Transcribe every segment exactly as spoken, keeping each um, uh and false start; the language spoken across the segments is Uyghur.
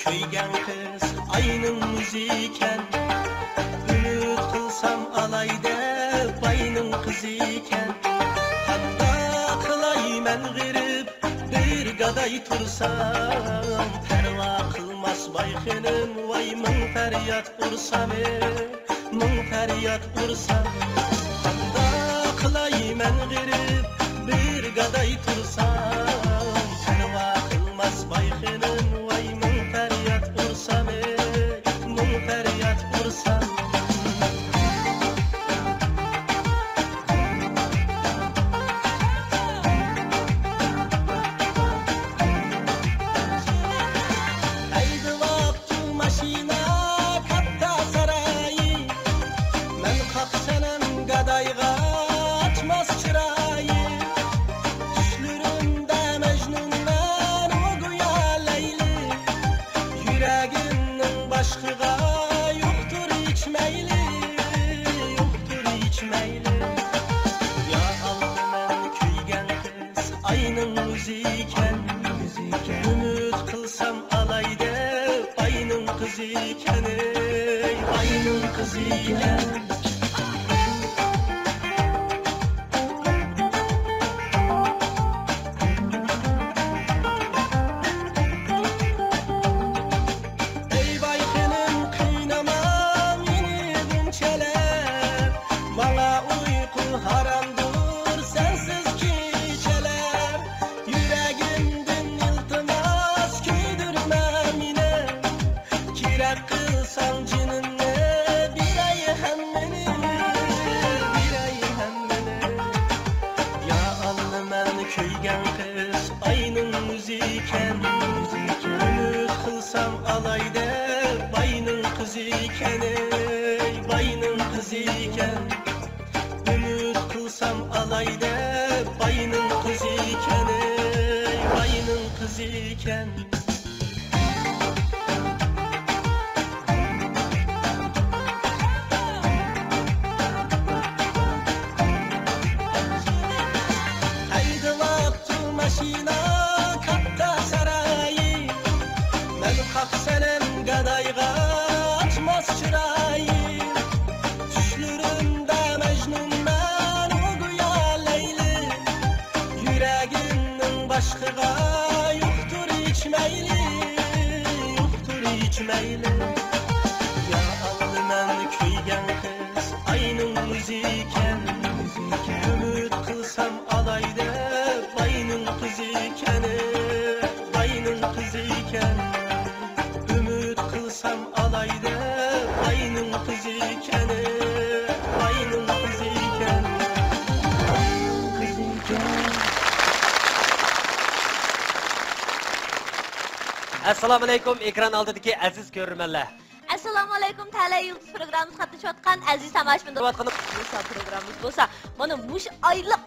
كۆيگەن قىز ئاينىڭ ئۆزىكەن، ئۈمىد قىلسام ئالاي دەپ باينىڭ قىزىكەن. قانداق قىلاي مەن غېرىب بىر گاداي تۇرسام، پەرۋا قىلماس باي خېنىم، ۋاي مىڭ پەرياد ئۇرسام، مىڭ پەرياد ئۇرسام. قانداق قىلاي مەن غېرىب بىر گاداي تۇرسام، پەرۋا قىلماس باي خېنىم، ۋاي مىڭ پەرياد ئۇرسام، مىڭ پەرياد ئۇرسام. ھەيدىۋاپتۇ ماشىنا كاتتا سارايى، مەن قاقسەنەم گادايغا ئاچماس چىرايى. چۈشلىرىمدە مەجنۇنمەن ئۇ گويا لەيلى، يۈرەگىمنىڭ باشقىغا يوقتۇر ھېچ مەيلى، يوقتۇر ھېچ مەيلى. يا ئاللىمەن كۆيگەن قىز ئاينىڭ ئۆزىكەن، ئۈمىد قىلسام ئالاي دەپ باينىڭ قىزىكەن، ئەي باينىڭ قىزىكەن. ئەي باي خېنىم، قىيناما مېنى بۇنچىلىك، ماڭا ئۇيقۇ ھارامدۇر سەنسىز كېچىلەر. يۈرەگىمدىن ئىلتىماس، كۆيدۈرمە مېنى، كېرەك قىلساڭ جېنىمنى، بېرەي ھەممىنى، بېرەي ھەممىنى. يا ئاللىمەن كۆيگەن قىز ئاينىڭ ئۆزىكەن، ئۈمىد قىلسام ئالاي دەپ باينىڭ قىزىكەن، ئەي باينىڭ قىزىكەن. ئۈمىد قىلسام ئالاي دەپ باينىڭ قىزىكەن، ئەي باينىڭ قىزىكەن. ھەيدىۋاپتۇ ماشىنا كاتتا سارايى، مەن قاقسەنەم گادايغا ئاچماس چىرايى. چۈشلىرىمدە مەجنۇنمەن ئۇ گويا لەيلى، يۈرەگىمنىڭ باشقىغا يوقتۇر ھېچ مەيلى، يوقتۇر ھېچ مەيلى. يا ئاللىمەن كۆيگەن قىز ئاينىڭ ئۆزىكەن، ئۈمىد قىلسام ئالاي دەپ باينىڭ قىزىكەن، باينىڭ قىزىكەن. ئۈمىد قىلسام ئالاي دەپ باينىڭ قىزىكەن، باينىڭ قىزىكەن، باينىڭ قىزىكەن. ئەسسالامۇئەلەيكۇم، ئېكران ئالدىدىكى ئەزىز كۆرۈرمەنلەر. ئەسسالامۇئەلەيكۇم، تەلەي يۇلتۇز پروگراممىسىغا قاتنىشىۋاتقان ئەزىز تاماشىبىنلار. بۇ پروگراممىمىز بولسا مانا مۇشۇ ئايلىق،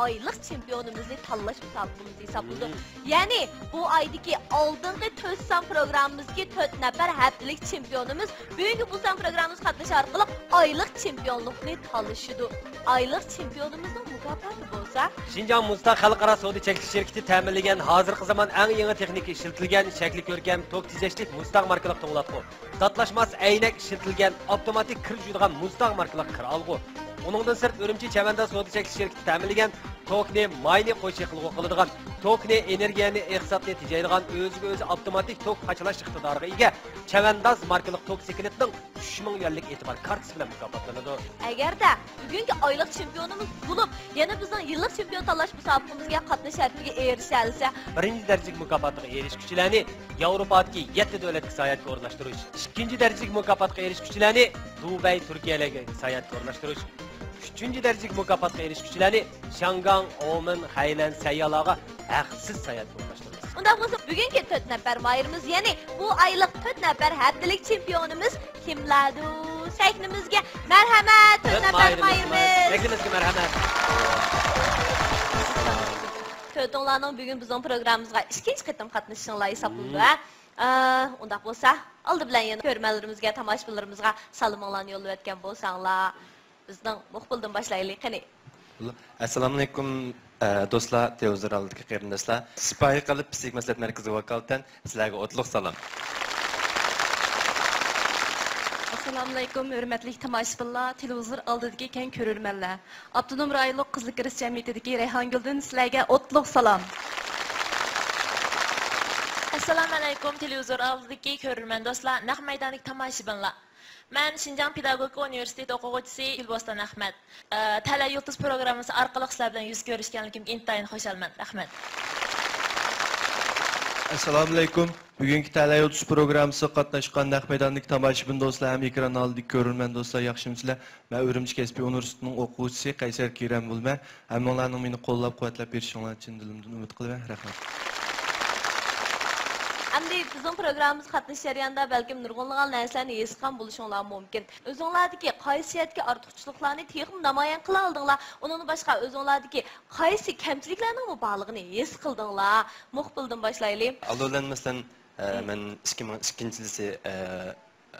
ئايلىق چېمپىيونىمىزنى تاللاش مۇسابىقىمىز ھېسابلىنىدۇ. يەنى بۇ ئايدىكى ئالدىنقى تۆت سان پروگراممىمىزدىكى تۆت نەپەر ھەپتىلىك چېمپىيونىمىز بۈگۈنكى بۇ سان پروگراممىمىزغا قاتنىشىش ئارقىلىق ئايلىق چېمپىيونلۇقنى تالىشىدۇ. ئايلىق چېمپىيونىمىزنىڭ مۇكاپاتى بولسا، شىنجاڭ مۇزتاغ خەلقئارا سودا چەكلىك شىركىتى تەمىنلىگەن ھازىرقى زامان ئەڭ يېڭى تېخنىكا ئىشلىتىلگەن شەكلى كۆركەم توك تېجەشلىك مۇزتاغ ماركىلىق توڭلاتقۇ. داتلاشماس ئەينەك ئىشلىتىلگەن ئاپتوماتىك كىر جۇيىدىغان مۇزتاغ ماركىلىق كىر ئالغۇ. ئۇنىڭدىن سىرت، ئۈرۈمچى چەۋەنداز سودا چەكلىك شىركىتى تەمىنلىگەن توكنى ماينى قوش چېقىلغۇ قىلىدىغان، توكنى، ئېنېرگىيەنى، ئېقتىسادنى تېجەيدىغان ئۆزىگە ئۆزى ئاپتوماتىك توك قاچىلاش ئىقتىدارىغا ئىگە چەۋەنداز ماركىلىق توك سېكىلىتىنىڭ ئۈچ مىڭ يۈەنلىك ئېتىبار كارتىسى بىلەن مۇكاپاتلىنىدۇ. ئەگەردە بۈگۈنكى ئايلىق چېمپىيونىمىز بولۇپ، يەنە بىزنىڭ يىللىق چېمپىيون تاللاش مۇسابىقىمىزگە قاتنىشىش شەرىپىگە ئېرىشەلىسە، بىرىنچى دەرىجىلىك مۇكاپاتقا ئېرىشكۈچىلەرنى ياۋروپادىكى يەتتە دۆلەتكە ساياھەتكە ئورۇنلاشتۇرۇش، ئىككىنچى دەرىجىلىك مۇكاپاتقا ئېرىشكۈچىلەرنى دۇبەي، تۈركىيەلەرگە ساياھەتكە ئورۇنلاشتۇرۇش، ئۈچىنچى دەرىجىلىك مۇكاپاتقا ئېرىشكۈچىلەرنى شياڭگاڭ، ئومېن، خەيلەن، سەييالارغا ھەقسىز ساياھەتكە ئورۇنلاشتۇرىمىز. ئۇنداق بولسا، بۈگۈنكى تۆت نەپەر ماھىرىمىز، يەنى بۇ ئايلىق تۆت نەپەر ھەپتىلىك چېمپىيونىمىز كىملەردۇ؟ سەھنىمىزگە مەرھەمەت، تۆت نەپەر ماھىرىمىز. سەھنىمىزگە مەرھەمەت. تۆتۈڭلارنىڭ بۈگۈن بىزنىڭ پروگراممىمىزغا ئىككىنچى قېتىم قاتنىشىشىڭلار ھېسابلىنىدۇ، ھە؟ ئا، ئۇنداق بولسا، ئالدى بىلەن يەنە كۆرۈرمەنلىرىمىزگە، تاماشىبىنلىرىمىزغا سالىمىڭلارنى يوللىۋەتكەن بولساڭلار، بىزنىڭ مۇقبىلدىن باشلايلى، قېنى. ئەسسالامۇئەلەيكۇم، ئە، دوستلار، تېلېۋىزور ئالدىدىكى قېرىنداشلار. سىپايى قەلب پسىخىك مەسلىھەت مەركىزىگە ۋاكالىتەن سىلەرگە ئوتلۇق سالام. ئەسسالامۇئەلەيكۇم، ھۆرمەتلىك تاماشىبىنلار، تېلېۋىزور ئالدىدىكى كەڭ كۆرۈرمەندلەر. ئاپتونوم رايونلۇق قىزىل كىرېست جەمئىيىتىدىكى رەيھانگۈلدىن سىلەرگە ئوتلۇق سالام. ئەسسالامۇئەلەيكۇم، تېلېۋىزور ئالدىدىكى كۆرۈرمەن دوستلار، نەق مەيداندىكى تاماشىبىنلار. مەن شىنجاڭ پېداگوگىكا ئۇنىۋېرسىتېتى ئوقۇغۇچىسى گۈلبوستان ئەخمەت. ئە، تەلەي يۇلتۇز پروگراممىسى ئارقىلىق سىلەر بىلەن يۈز كۆرۈشكەنلىكىمگە ئىنتايىن خۇشالمەن. رەھمەت. ئەسسالامۇئەلەيكۇم. بۈگۈنكى تەلەي يۇلتۇز پروگراممىسىغا قاتناشقان نەق مەيداندىكى تاماشىبىن دوستلار ھەم ئېكران ئالدىدىكى كۆرۈرمەن دوستلار، ياخشىمۇسىلەر؟ مەن ئۈرۈمچى كەسپىي ئۇنىۋېرسىتېتىنىڭ ئوقۇغۇچىسى قەيسەر كېرەم بولىمەن. ھەممىڭلارنىڭ مېنى قوللاپ-قۇۋۋەتلەپ بېرىشىڭلارنى چىن دىلىمدىن ئۈمىد قىلىمەن. رەھمەت. ئەمدى بىزنىڭ پروگراممىمىزغا قاتنىشىش جەريانىدا بەلكىم نۇرغۇنلىغان نەرسىلەرنى ھېس قىلغان بولۇشۇڭلار مۇمكىن. ئۆزۈڭلاردىكى قايسى جەھەتتىكى ئارتۇقچىلىقلارنى تېخىمۇ نامايان قىلالىدىڭلار؟ ئۇنىڭدىن باشقا ئۆزۈڭلاردىكى قايسى كەمچىلىكلەرنىڭمۇ بارلىقىنى ھېس قىلدىڭلار؟ مۇقبىلدىن باشلايلى. ئالدى بىلەن، مەسىلەن، ئە، مم. مەن ئىككى مىڭ ئىككىنچى يىلى، ئە،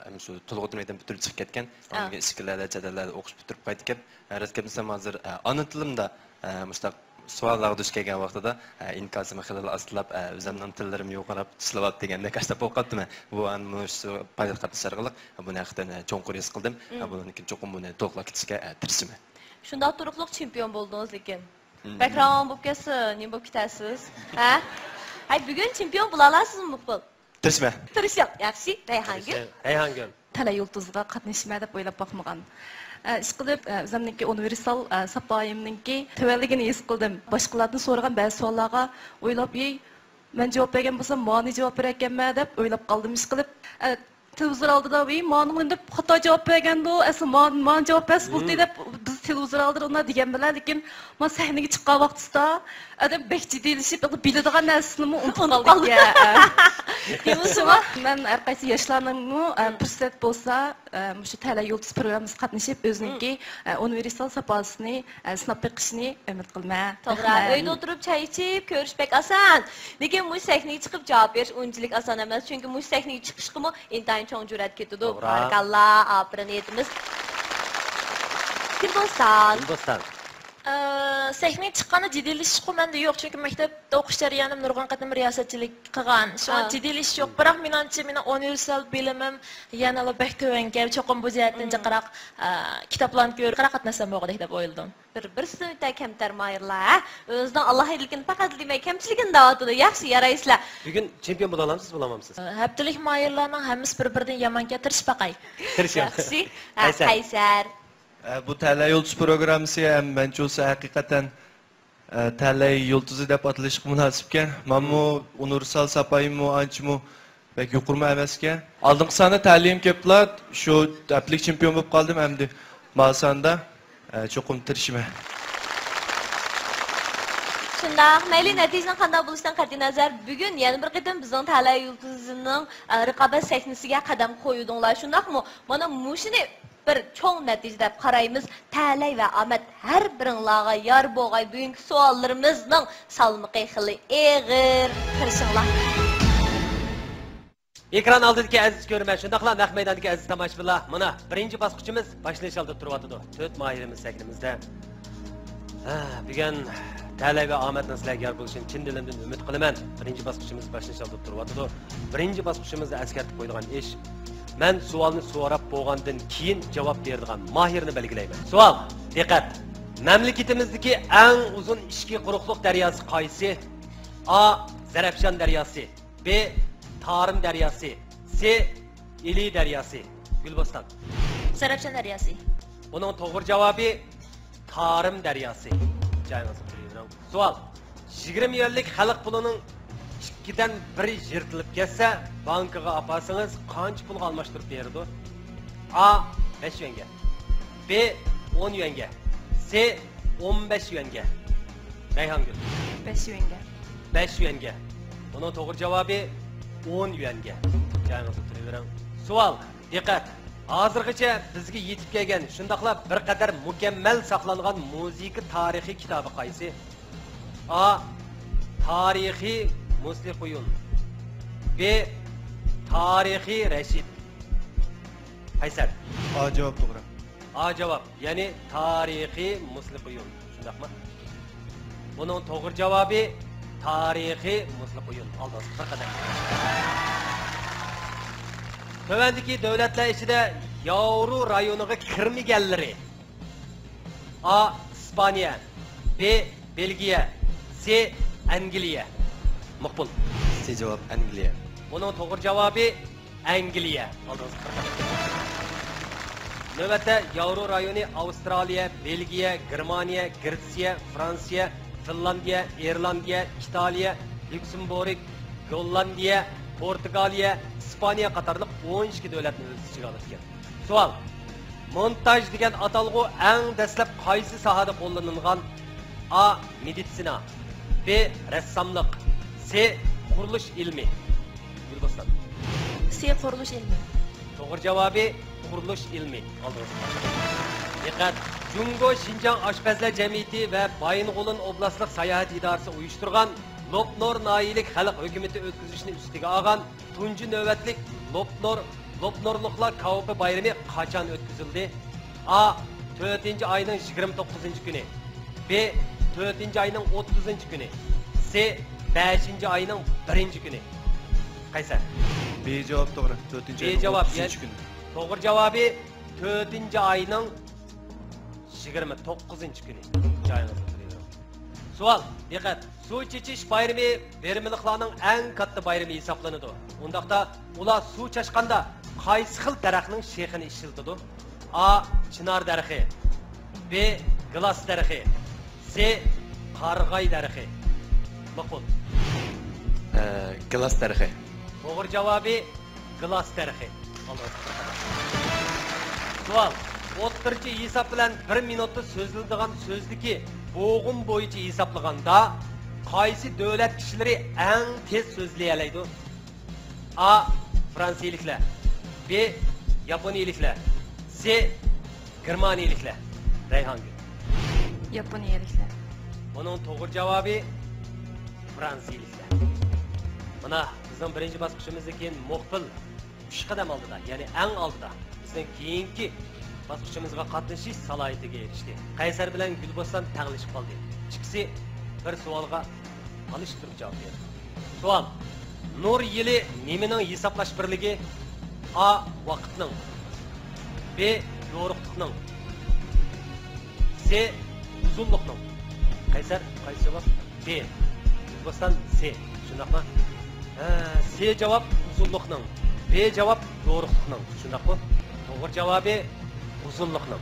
ئەم، شۇ تولۇق ئوتتۇرا مەكتەپنى پۈتتۈرۈپ چىقىپ كەتكەن. ئاندىن كېيىن ئىچكىرىلەردە، چەت ئەللەردە ئوقۇش پۈتتۈرۈپ قايتىپ كەپ، ئە، رەت كەتمىسەم، ھازىر، ئە، ئانا تىلىمدا، ئە، مۇشۇنداق سوئاللارغا دۇچ كەلگەن ۋاقتىدا، ئە، ئىنكاسىمنى خېلىلا ئاستىلاپ، ئە، ئۆزۈمنىڭ تىللىرىمنى يوقىراپ ئىشلەۋاپ دېگەندەك ئاشتاپ بولۇپ قاپتىمەن. بۇ، ئەمما مۇشۇ پائالىيەتكە قاتنىشىش ئارقىلىق بۇنى ھەقىقەتەن، ئە، چوڭقۇر ھېس قىلدىم. ئە، مم. بۇنىڭدىن كېيىن چوقۇم بۇنى تولۇقلاپ كېتىشكە، ئە، تىرىشىمەن. شۇنداق تۇرۇقلۇق چېمپىيون بولدىڭىز لېكىن. مم. بەك راۋان بولۇپ كەتسە، نېمە بولۇپ كېتەرسىز؟ ھە؟ ھەي، بۈگۈن چېمپىيون بولالارسىزمۇ، مۇقبىل؟ تىرىشىمەن. تىرىشىڭ. ياخشى، رەيھانگۈل. رەيھانگۈل. تەلەي يۇلتۇزىغا قاتنىشىمەن دەپ ئويلاپ باقمىغان. ئە، ئىشقىلىپ، ئە، ئۆزۈمنىڭكى ئۇنىۋېرسال، ئە، ساپايىمنىڭكى تۆۋەنلىكىنى ھېس قىلدىم. باشقىلاردىن سورىغان بەزى سوئاللارغا ئويلاپ، ئى، مەن جاۋاب بەرگەن بولسام، مانى جاۋاب بېرەركەنمەن دەپ ئويلاپ قالدىم، ئىشقىلىپ. ئە، تېلېۋىزور ئالدىدا، ۋىي، مانىڭ ئېلىپ خاتا جاۋاب بەرگەندۇ، ئەسلى مان-، مانا جاۋاب بەرسە بولدى دەپ، بىز تېلېۋىزور ئالدىدا ئۇنداق دېگەن بىلەن، لېكىن مانا سەھنىگە چىققان ۋاقتىسىدا ئادەم بەك جىددىيلىشىپ، بىلىدىغان نەرسىنىمۇ ئۇنتۇپ قالىدىكەن. شۇڭا مەن ھەر قايسى ياشلارنىڭمۇ، ئە، پۇرسەت بولسا، ئە، مۇشۇ تەلەي يۇلتۇز پروگراممىسىغا قاتنىشىپ، ئۆزىنىڭكى، ئە، ئۇنىۋېرسال ساپاسىنى، ئە، سىناپ بېقىشىنى ئۈمىد قىلىمەن. توغرا، رەھمەت. ئۆيدە ئولتۇرۇپ چاي ئىچىپ كۆرۈش بەك ئاسان. لېكىن مۇشۇ سەھنىگە چىقىپ جاۋاب بېرىش ئۇنچىلىك ئاسان ئەمەس، چۈنكى مۇشۇ سەھنىگە چىقىشقىمۇ ئىنتايىن چوڭ جۈرئەت كېتىدۇ. توغرا. بارىكاللا، ئاپىرىن ئېيتىمىز. گۈلبوستان. گۈلبوستان. ئى، سەھنىگە چىققاندا جىددىيلىشىشقۇ مەندە يوق، چۈنكى مەكتەپتە ئوقۇش جەريانىم نۇرغۇن قېتىم رىياسەتچىلىك قىلغان. شۇڭا ئا. جىددىيلىشىش يوق. بىراق مېنىڭچە مېنىڭ ئۇنىۋېرسال بىلىمىم يەنىلا بەك تۆۋەنكەن، چوقۇم بۇ جەھەتتىن جىقراق، ئە، كىتابلارنى كۆرۈپ، جىقراق قاتناشسام بولغۇدەك دەپ ئويلىدىم. بىر، بىرسىدىن ئۆتە كەمتەر ماھىرلار، ھە؟ ئۆزىنىڭ ئالاھىدىلىكىنى پەقەت دېمەي، كەمچىلىكىنى دەۋاتىدۇ. ياخشى، يارايسىلەر. بۈگۈن چېمپىيون بولالامسىز، بولالمامسىز؟ ھەپتىلىك ماھىرلارنىڭ ھەممىسى بىر-بىرىدىن يامانكەن، تىرىشىپ باقاي. تىرىشىڭ. ياخشى. ھە، قەيسەر. قەيسەر. ئە، بۇ تەلەي يۇلتۇز پروگراممىسى ھەم مەنچە بولسا ھەقىقەتەن، ئە، تەلەي يۇلتۇزى دەپ ئاتىلىشقا مۇناسىپكەن. مەنمۇ ئۇنىۋېرسال ساپايىممۇ ئانچىمۇ بەك يۇقىرىمۇ ئەمەسكەن. ئالدىنقى ساندا تەلىيىم كېپىلا، شۇ ھەپتىلىك چېمپىيون بولۇپ قالدىم، ئەمدى ما ساندا، ئە، چوقۇم تىرىشىمەن. شۇنداق، مەيلى نەتىجىنىڭ قانداق بولۇشىدىن قەتئىينەزەر، بۈگۈن يەنە بىر قېتىم بىزنىڭ تەلەي يۇلتۇزىنىڭ، ئە، رىقابەت سەھنىسىگە قەدەم قويدۇڭلار، شۇنداقمۇ؟ مانا مۇشۇنى بىر چوڭ نەتىجە دەپ قارايمىز. تەلەي ۋە ئامەت ھەر بىرىڭلارغا يار بولغاي، بۈگۈنكى سوئاللىرىمىزنىڭ سالمىقى خېلى ئېغىر. تىرىشىڭلار. ئېكران ئالدىدىكى ئەزىز كۆرۈرمەن، شۇنداقلا نەق مەيداندىكى ئەزىز تاماشىبىنلار، مانا، بىرىنچى باسقۇچىمىز باشلىنىش ئالدىدا تۇرۇۋاتىدۇ. تۆت ماھىرىمىز سەھنىمىزدە. ھە، بۈگۈن تەلەي ۋە ئامەتنىڭ سىلەرگە يار بولۇشىنى چىن دىلىمدىن ئۈمىد قىلىمەن. بىرىنچى باسقۇچىمىز باشلىنىش ئالدىدا تۇرۇۋاتىدۇ. بىرىنچى باسقۇچىمىزدا ئەسكەرتىپ قويىدىغان ئىش، مەن سوئالنى سوراپ بولغاندىن كېيىن جاۋاب بېرىدىغان ماھىرنى بەلگىلەيمەن. سوئال، دىققەت! مەملىكىتىمىزدىكى ئەڭ ئۇزۇن ئىچكى قۇرۇقلۇق دەرياسى قايسى؟ ئا، زەرەپشان دەرياسى. ب، تارىم دەرياسى. س، ئىلى دەرياسى. گۈلبوستان. زەرەپشان دەرياسى. بۇنىڭ توغرا جاۋابى تارىم دەرياسى. جايىڭىزغا تۇرۇۋېرىڭ. سوئال. يىگىرمە يۈەنلىك خەلق پۇلىنىڭ ئىككىدىن بىرى يىرتىلىپ كەتسە، بانكىغا ئاپارسىڭىز، قانچە پۇلغا ئالماشتۇرۇپ بېرىدۇ؟ ئا، بەش يۈەنگە. ب، ئون يۈەنگە. س، ئون بەش يۈەنگە. رەيھانگۈل. بەش يۈەنگە. بەش يۈەنگە. بۇنىڭ توغرا جاۋابى ئون يۈەنگە. جايىڭىزدا تۇرۇۋېرىڭ. سوئال، دىققەت! ھازىرغىچە بىزگە يېتىپ كەلگەن، شۇنداقلا بىر قەدەر مۇكەممەل ساقلانغان مۇزىكا تارىخى كىتابى قايسى؟ ئا، تارىخى مۇسلىقۇيۇن. ب، تارىخى رەشىد. قەيسەر. ئا جاۋاب توغرا. ئا جاۋاب، يەنى تارىخى مۇسلىقۇيۇن. شۇنداقمۇ؟ بۇنىڭ توغرا جاۋابى تارىخى مۇسلىقۇيۇن. ئالدىڭىزغا بىر قەدەم. تۆۋەندىكى دۆلەتلەر ئىچىدە ياۋرو رايونىغا كىرمىگەنلىرى. ئا، ئىسپانىيە. بې، بېلگىيە. سې، ئەنگلىيە. ماقۇل. سې جاۋاب، ئەنگلىيە. بۇنىڭ توغرا جاۋابى ئەنگلىيە. ئالدىڭىزغا قارىماڭ. نۆۋەتتە ياۋرو رايونى ئاۋسترالىيە، بېلگىيە، گېرمانىيە، گرېتسىيە، فرانسىيە، فىنلاندىيە، ئىرلاندىيە، ئىتالىيە، ليۇكسېمبۇرگ، گوللاندىيە، پورتۇگالىيە، ئىسپانىيە قاتارلىق ئون ئىككى دۆلەتنى ئۆز ئىچىگە ئالىدىكەن. سوئال. مونتاژ دېگەن ئاتالغۇ ئەڭ دەسلەپ قايسى ساھەدە قوللىنىلغان؟ ئا، مېدىتسىنا. بې، رەسساملىق. سې، قۇرۇلۇش ئىلمى. گۈلبوستان. سې، قۇرۇلۇش ئىلمى. توغرا جاۋابى قۇرۇلۇش ئىلمى. ئالدىڭىزغا. دىققەت! جۇڭگو شىنجاڭ ئاشپەزلەر جەمئىيىتى ۋە بايىنغولىن ئوبلاستلىق ساياھەت ئىدارىسى ئۇيۇشتۇرغان لوپنور ناھىيەلىك خەلق ھۆكۈمىتى ئۆتكۈزۈشنى ئۈستىگە ئالغان تۇنجى نۆۋەتلىك لوپنور، لوپنورلۇقلار كاۋىپى بايرىمى قاچان ئۆتكۈزۈلدى؟ ئا، تۆتىنچى ئاينىڭ يىگىرمە توققۇزىنچى كۈنى. بې، تۆتىنچى ئاينىڭ ئوتتۇزىنچى كۈنى. سې، بەشىنچى ئاينىڭ بىرىنچى كۈنى. قەيسەر. بې جاۋاب توغرا. تۆتىنچى بې ئاينىڭ جاۋاب، ئوتتۇزىنچى يەنى كۈنى. توغرا جاۋابى تۆتىنچى ئاينىڭ يىگىرمە توققۇزىنچى كۈنى. جايىڭىزغا تۇرۇۋېرىڭ. سوئال، دىققەت! سۇ چېچىش بايرىمى بىرمىلىقلارنىڭ ئەڭ كاتتا بايرىمى ھېسابلىنىدۇ. ئۇنداقتا، ئۇلار سۇ چاچقاندا قايسى خىل دەرەخنىڭ شېخىنى ئىشلىتىدۇ؟ ئا، چىنار دەرىخى. بې، گىلاس دەرىخى. سې، قارىغاي دەرىخى. ماقۇل. ئە، گىلاس دەرىخى. توغرا جاۋابى گىلاس دەرىخى. سوئال. ئوتتۇرىچە ھېساب بىلەن بىر مىنۇتتا سۆزلىنىدىغان سۆزدىكى بوغۇم بويىچە ھېسابلىغاندا، قايسى دۆلەت كىشىلىرى ئەڭ تېز سۆزلىيەلەيدۇ؟ ئا، فرانسىيىلىكلەر. بې، ياپونىيىلىكلەر. سې، گېرمانىيىلىكلەر. رەيھانگۈل. ياپونىيىلىكلەر. بۇنىڭ توغرا جاۋابى فرانسىيىلىكلەر. مانا، بىزنىڭ بىرىنچى باسقۇچىمىزدىن كېيىن مۇقبىل ئۈچ قەدەم ئالدىدا، يەنى ئەڭ ئالدىدا، بىزنىڭ كېيىنكى باسقۇچىمىزغا قاتنىشىش سالاھىيىتىگە ئېرىشتى. قەيسەر بىلەن گۈلبوستان تەڭلىشىپ قالدى. ئىككىسى بىر سوئالغا ئالىشتۇرۇپ جاۋاب بېرىدۇ. سوئال. نۇر يىلى نېمىنىڭ ھېسابلاش بىرلىكى؟ ئا، ۋاقىتنىڭ. بې، يورۇقلۇقنىڭ. سې، ئۇزۇنلۇقنىڭ. قەيسەر، قايسى جاۋاب؟ بې. گۈلبوستان، سې. شۇنداقمۇ؟ ھە، سې جاۋاب ئۇزۇنلۇقنىڭ. بې جاۋاب يورۇقلۇقنىڭ. شۇنداقمۇ؟ توغرا جاۋابى ئۇزۇنلۇقنىڭ.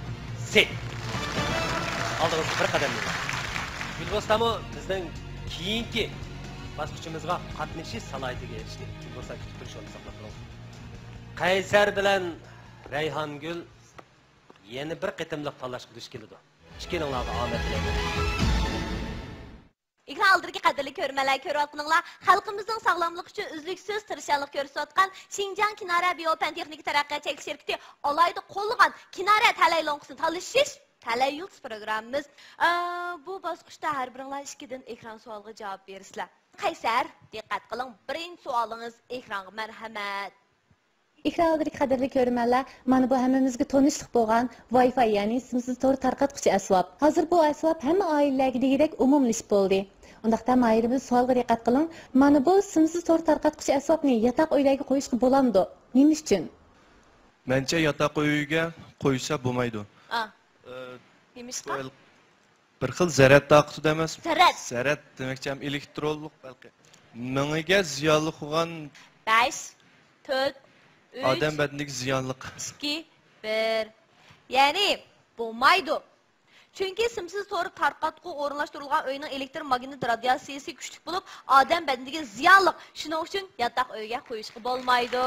سې. ئالدىڭىزغا بىر قەدەم مېڭىڭ. گۈلبوستانمۇ بىزنىڭ كېيىنكى باسقۇچىمىزغا قاتنىشىش سالاھىيىتىگە ئېرىشتى. گۈلبوستان، كۈتۈپ تۇرۇش ئورنىدا ساقلاپ تۇرۇڭ. قەيسەر بىلەن رەيھانگۈل يەنە بىر قېتىملىق تاللاشقا دۇچ كېلىدۇ. ئىككىلىڭلارغا ئامەت تىلەيمەن. ئېكران ئالدىدىكى قەدىرلىك كۆرۈرمەنلەر، كۆرۈۋاتقىنىڭلار خەلقىمىزنىڭ ساغلاملىقى ئۈچۈن ئۈزلۈكسىز تىرىشچانلىق كۆرسىتىۋاتقان شىنجاڭ كىنارە بىئوپەن تېخنىكا تەرەققىيات چەكلىك شىركىتى ئالاھىدە قوللىغان كىنارە تەلەي لوڭقىسىنى تالىشىش تەلەي يۇلتۇز پروگراممىمىز. ئە، بۇ باسقۇچتا ھەر بىرىڭلار ئىككىدىن ئېكران سوئالىغا جاۋاب بېرىسىلەر. قەيسەر، دىققەت قىلىڭ، بىرىنچى سوئالىڭىز ئېكرانغا مەرھەمەت. ئېكران ئالدىدىكى قەدىرلىك كۆرۈرمەنلەر، مانا بۇ ھەممىمىزگە تونۇشلۇق بولغان ۋاي فاي، يەنى سىمسىز تور تارقاتقۇچى ئەسۋاب. ھازىر بۇ ئەسۋاب ھەممە ئائىلىلەرگە دېگۈدەك ئومۇملىشىپ بولدى. ئۇنداقتا ماھىرىمىز سوئالغا دىققەت قىلىڭ. مانا بۇ سىمسىز تور تارقاتقۇچى ئەسۋابنى ياتاق ئۆيلەرگە قويۇشقا بولامدۇ؟ نېمە ئۈچۈن؟ مەنچە ياتاق ئۆيىگە قويسا بولمايدۇ. ئا. ئە، نېمىشقا؟ بۇ بىر خىل زەرەت تارقىتىدۇ ئەمەسمۇ؟ زەرەت. زەرەت دېمەكچى ھەم ئېلېكترونلۇق بەلكى. مېڭىگە زىيانلىق بولغان. بەش، تۆت، ئۈچ، ئادەم بەدىنىگە زىيانلىق. ئىككى، بىر. يەنى بولمايدۇ. چۈنكى سىمسىز تور تارقاتقۇ ئورۇنلاشتۇرۇلغان ئۆينىڭ ئېلېكتر ماگنىت رادىياتسىيىسى كۈچلۈك بولۇپ، ئادەم بەدىنىگە زىيانلىق. شۇنىڭ ئۈچۈن ياتاق ئۆيگە قويۇشقا بولمايدۇ.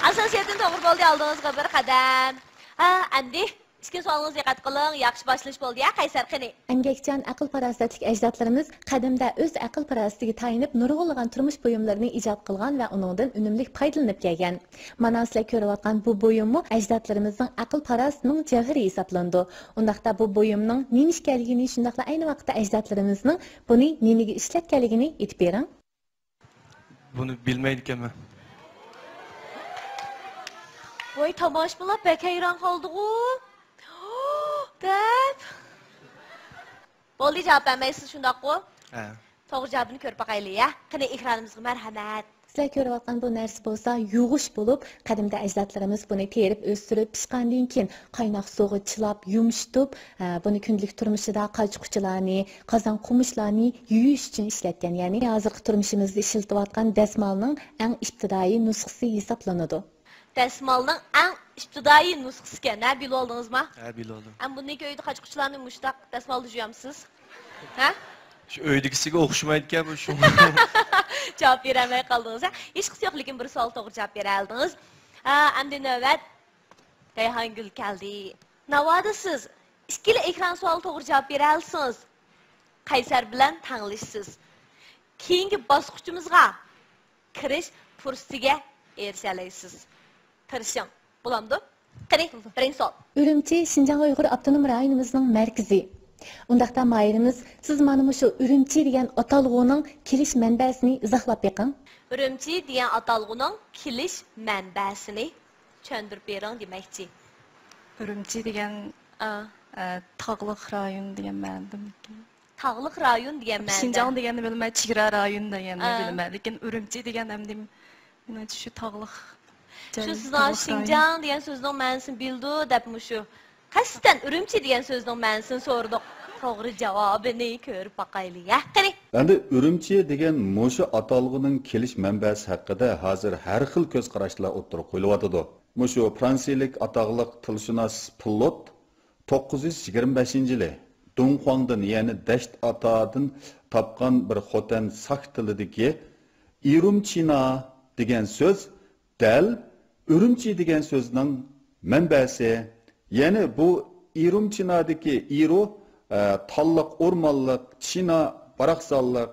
ئاساسىيەتتىن توغرا بولدى، ئالدىڭىزغا بىر قەدەم. ھە، ئەمدى ئىككىنچى سوئالىڭىزغا دىققەت قىلىڭ. ياخشى باشلىنىش بولدى يا، قەيسەر، قېنى؟ ئەمگەكچان، ئەقىل-پاراسەتلىك ئەجدادلىرىمىز قەدىمدە ئۆز ئەقىل-پاراسىتىگە تايىنىپ نۇرغۇنلىغان تۇرمۇش بۇيۇملىرىنى ئىجاد قىلغان ۋە ئۇنىڭدىن ئۈنۈملۈك پايدىلىنىپ كەلگەن. مانا سىلەر كۆرۈۋاتقان بۇ بۇيۇممۇ ئەجدادلىرىمىزنىڭ ئەقىل-پاراسىتىنىڭ جەۋھىرى ھېسابلىنىدۇ. ئۇنداقتا بۇ بۇيۇمنىڭ نېمە ئىكەنلىكىنى، شۇنداقلا ئەينى ۋاقىتتا ئەجدادلىرىمىزنىڭ بۇنى نېمىگە ئىشلەتكەنلىكىنى ئېيتىپ بېرىڭ. بۇنى بىلمەيدىكەنمەن. ۋاي، تاماشىبىنلار بەك ھەيران قالدىغۇ دەپ. بولدى، جاۋاب بەرمەيسىز، شۇنداققۇ؟ ھە. توغرا جاۋابىنى كۆرۈپ باقايلى، يا. قېنى، ئېكرانىمىزغا مەرھەمەت. سىلەر كۆرۈۋاتقان بۇ نەرسە بولسا يۇغۇچ بولۇپ، قەدىمدە ئەجدادلىرىمىز بۇنى تېرىپ ئۆستۈرۈپ، پىشقاندىن كېيىن قايناق سۇغا چىلاپ، يۇمشىتىپ، ھە، بۇنى كۈندىلىك تۇرمۇشىدا قاچا-قۇچىلارنى، قازان-قومۇچلارنى يۇيۇش ئۈچۈن ئىشلەتكەن. يەنى ھازىرقى تۇرمۇشىمىزدا ئىشلىتىۋاتقان دەسمالنىڭ ئەڭ ئىپتىدائىي نۇسخىسى ھېسابلىنىدۇ. دەسمالنىڭ ئەڭ ئىپتىدائىي نۇسخىسىكەن، ھە، بىلىۋالدىڭىزما؟ ھە، بىلىۋالدىم. ئەمما بۇندىن كېيىن ئۆيدە قاچا-قۇچىلارنى مۇشۇنداق دەسمالدا يۇيامسىز؟ ھە؟ شۇ ئۆيدىكىسىگە ئوخشىمايدىكەن بۇ، شۇڭا. جاۋاب بېرەلمەي قالدىڭىز، ھە؟ ھېچقىسى يوق، لېكىن بىر سوئال توغرا جاۋاب بېرەلدىڭىز. ھە، ئەمدى نۆۋەت رەيھانگۈل كەلدى. ناۋادا سىز ئىككىلا ئېكران سوئال توغرا جاۋاب بېرەلسىڭىز، قەيسەر بىلەن تەڭلىشىسىز. كېيىنكى باسقۇچىمىزغا كىرىش پۇرسىتىگە ئېرىشەلەيسىز. تىرىشىڭ. بولامدۇ؟ قېنى، بىرىنچى سوئال. ئۈرۈمچى شىنجاڭ ئۇيغۇر ئاپتونوم رايونىمىزنىڭ مەركىزى. ئۇنداقتا ماھىرىمىز، سىز مانا مۇشۇ ئۈرۈمچى دېگەن ئاتالغۇنىڭ كېلىش مەنبەسىنى ئىزاھلاپ بېقىڭ. ئۈرۈمچى دېگەن ئاتالغۇنىڭ كېلىش مەنبەسىنى چۈشەندۈرۈپ بېرىڭ دېمەكچى. ئۈرۈمچى دېگەن، ئا. ئە، تاغلىق رايون دېگەن مەنىدىمىكىن؟ تاغلىق رايون دېگەن مەنىدە. شىنجاڭ دېگەننى بىلىمەن، چېگرا رايون دېگەننى ئا. بىلىمەن. لېكىن ئۈرۈمچى دېگەن ئەمدى مېنىڭچە شۇ تاغلىق شۇ جاي، سىزنىڭ تاغلىق رايون. شىنجاڭ دېگەن سۆزنىڭ مەنىسىنى بىلىدۇ دەپ مۇشۇ قەستەن ئۈرۈمچى دېگەن سۆزنىڭ مەنىسىنى سورىدۇق. توغرا جاۋابىنى كۆرۈپ باقايلى، ھە، قېنى. ئەمدى ئۈرۈمچى دېگەن مۇشۇ ئاتالغۇنىڭ كېلىش مەنبەسى ھەققىدە ھازىر ھەر خىل كۆز قاراشلار ئوتتۇرىغا قويۇلۇۋاتىدۇ. مۇشۇ فرانسىيىلىك ئاتاقلىق تىلشۇناس پىلوت توققۇز يۈز يىگىرمە بەشىنچى يىلى دۇڭخۇاڭدىن، يەنى دەشت ئاتادىن تاپقان بىر خوتەن ساك تىلىدىكى ئىرۇمچىنا دېگەن سۆز دەل ئۈرۈمچى دېگەن سۆزنىڭ مەنبەسى. يەنى بۇ ئىرۇمچىنادىكى ئىرۇ، ئە، تاللىق، ئورمانلىق، چىنا، باراقسانلىق،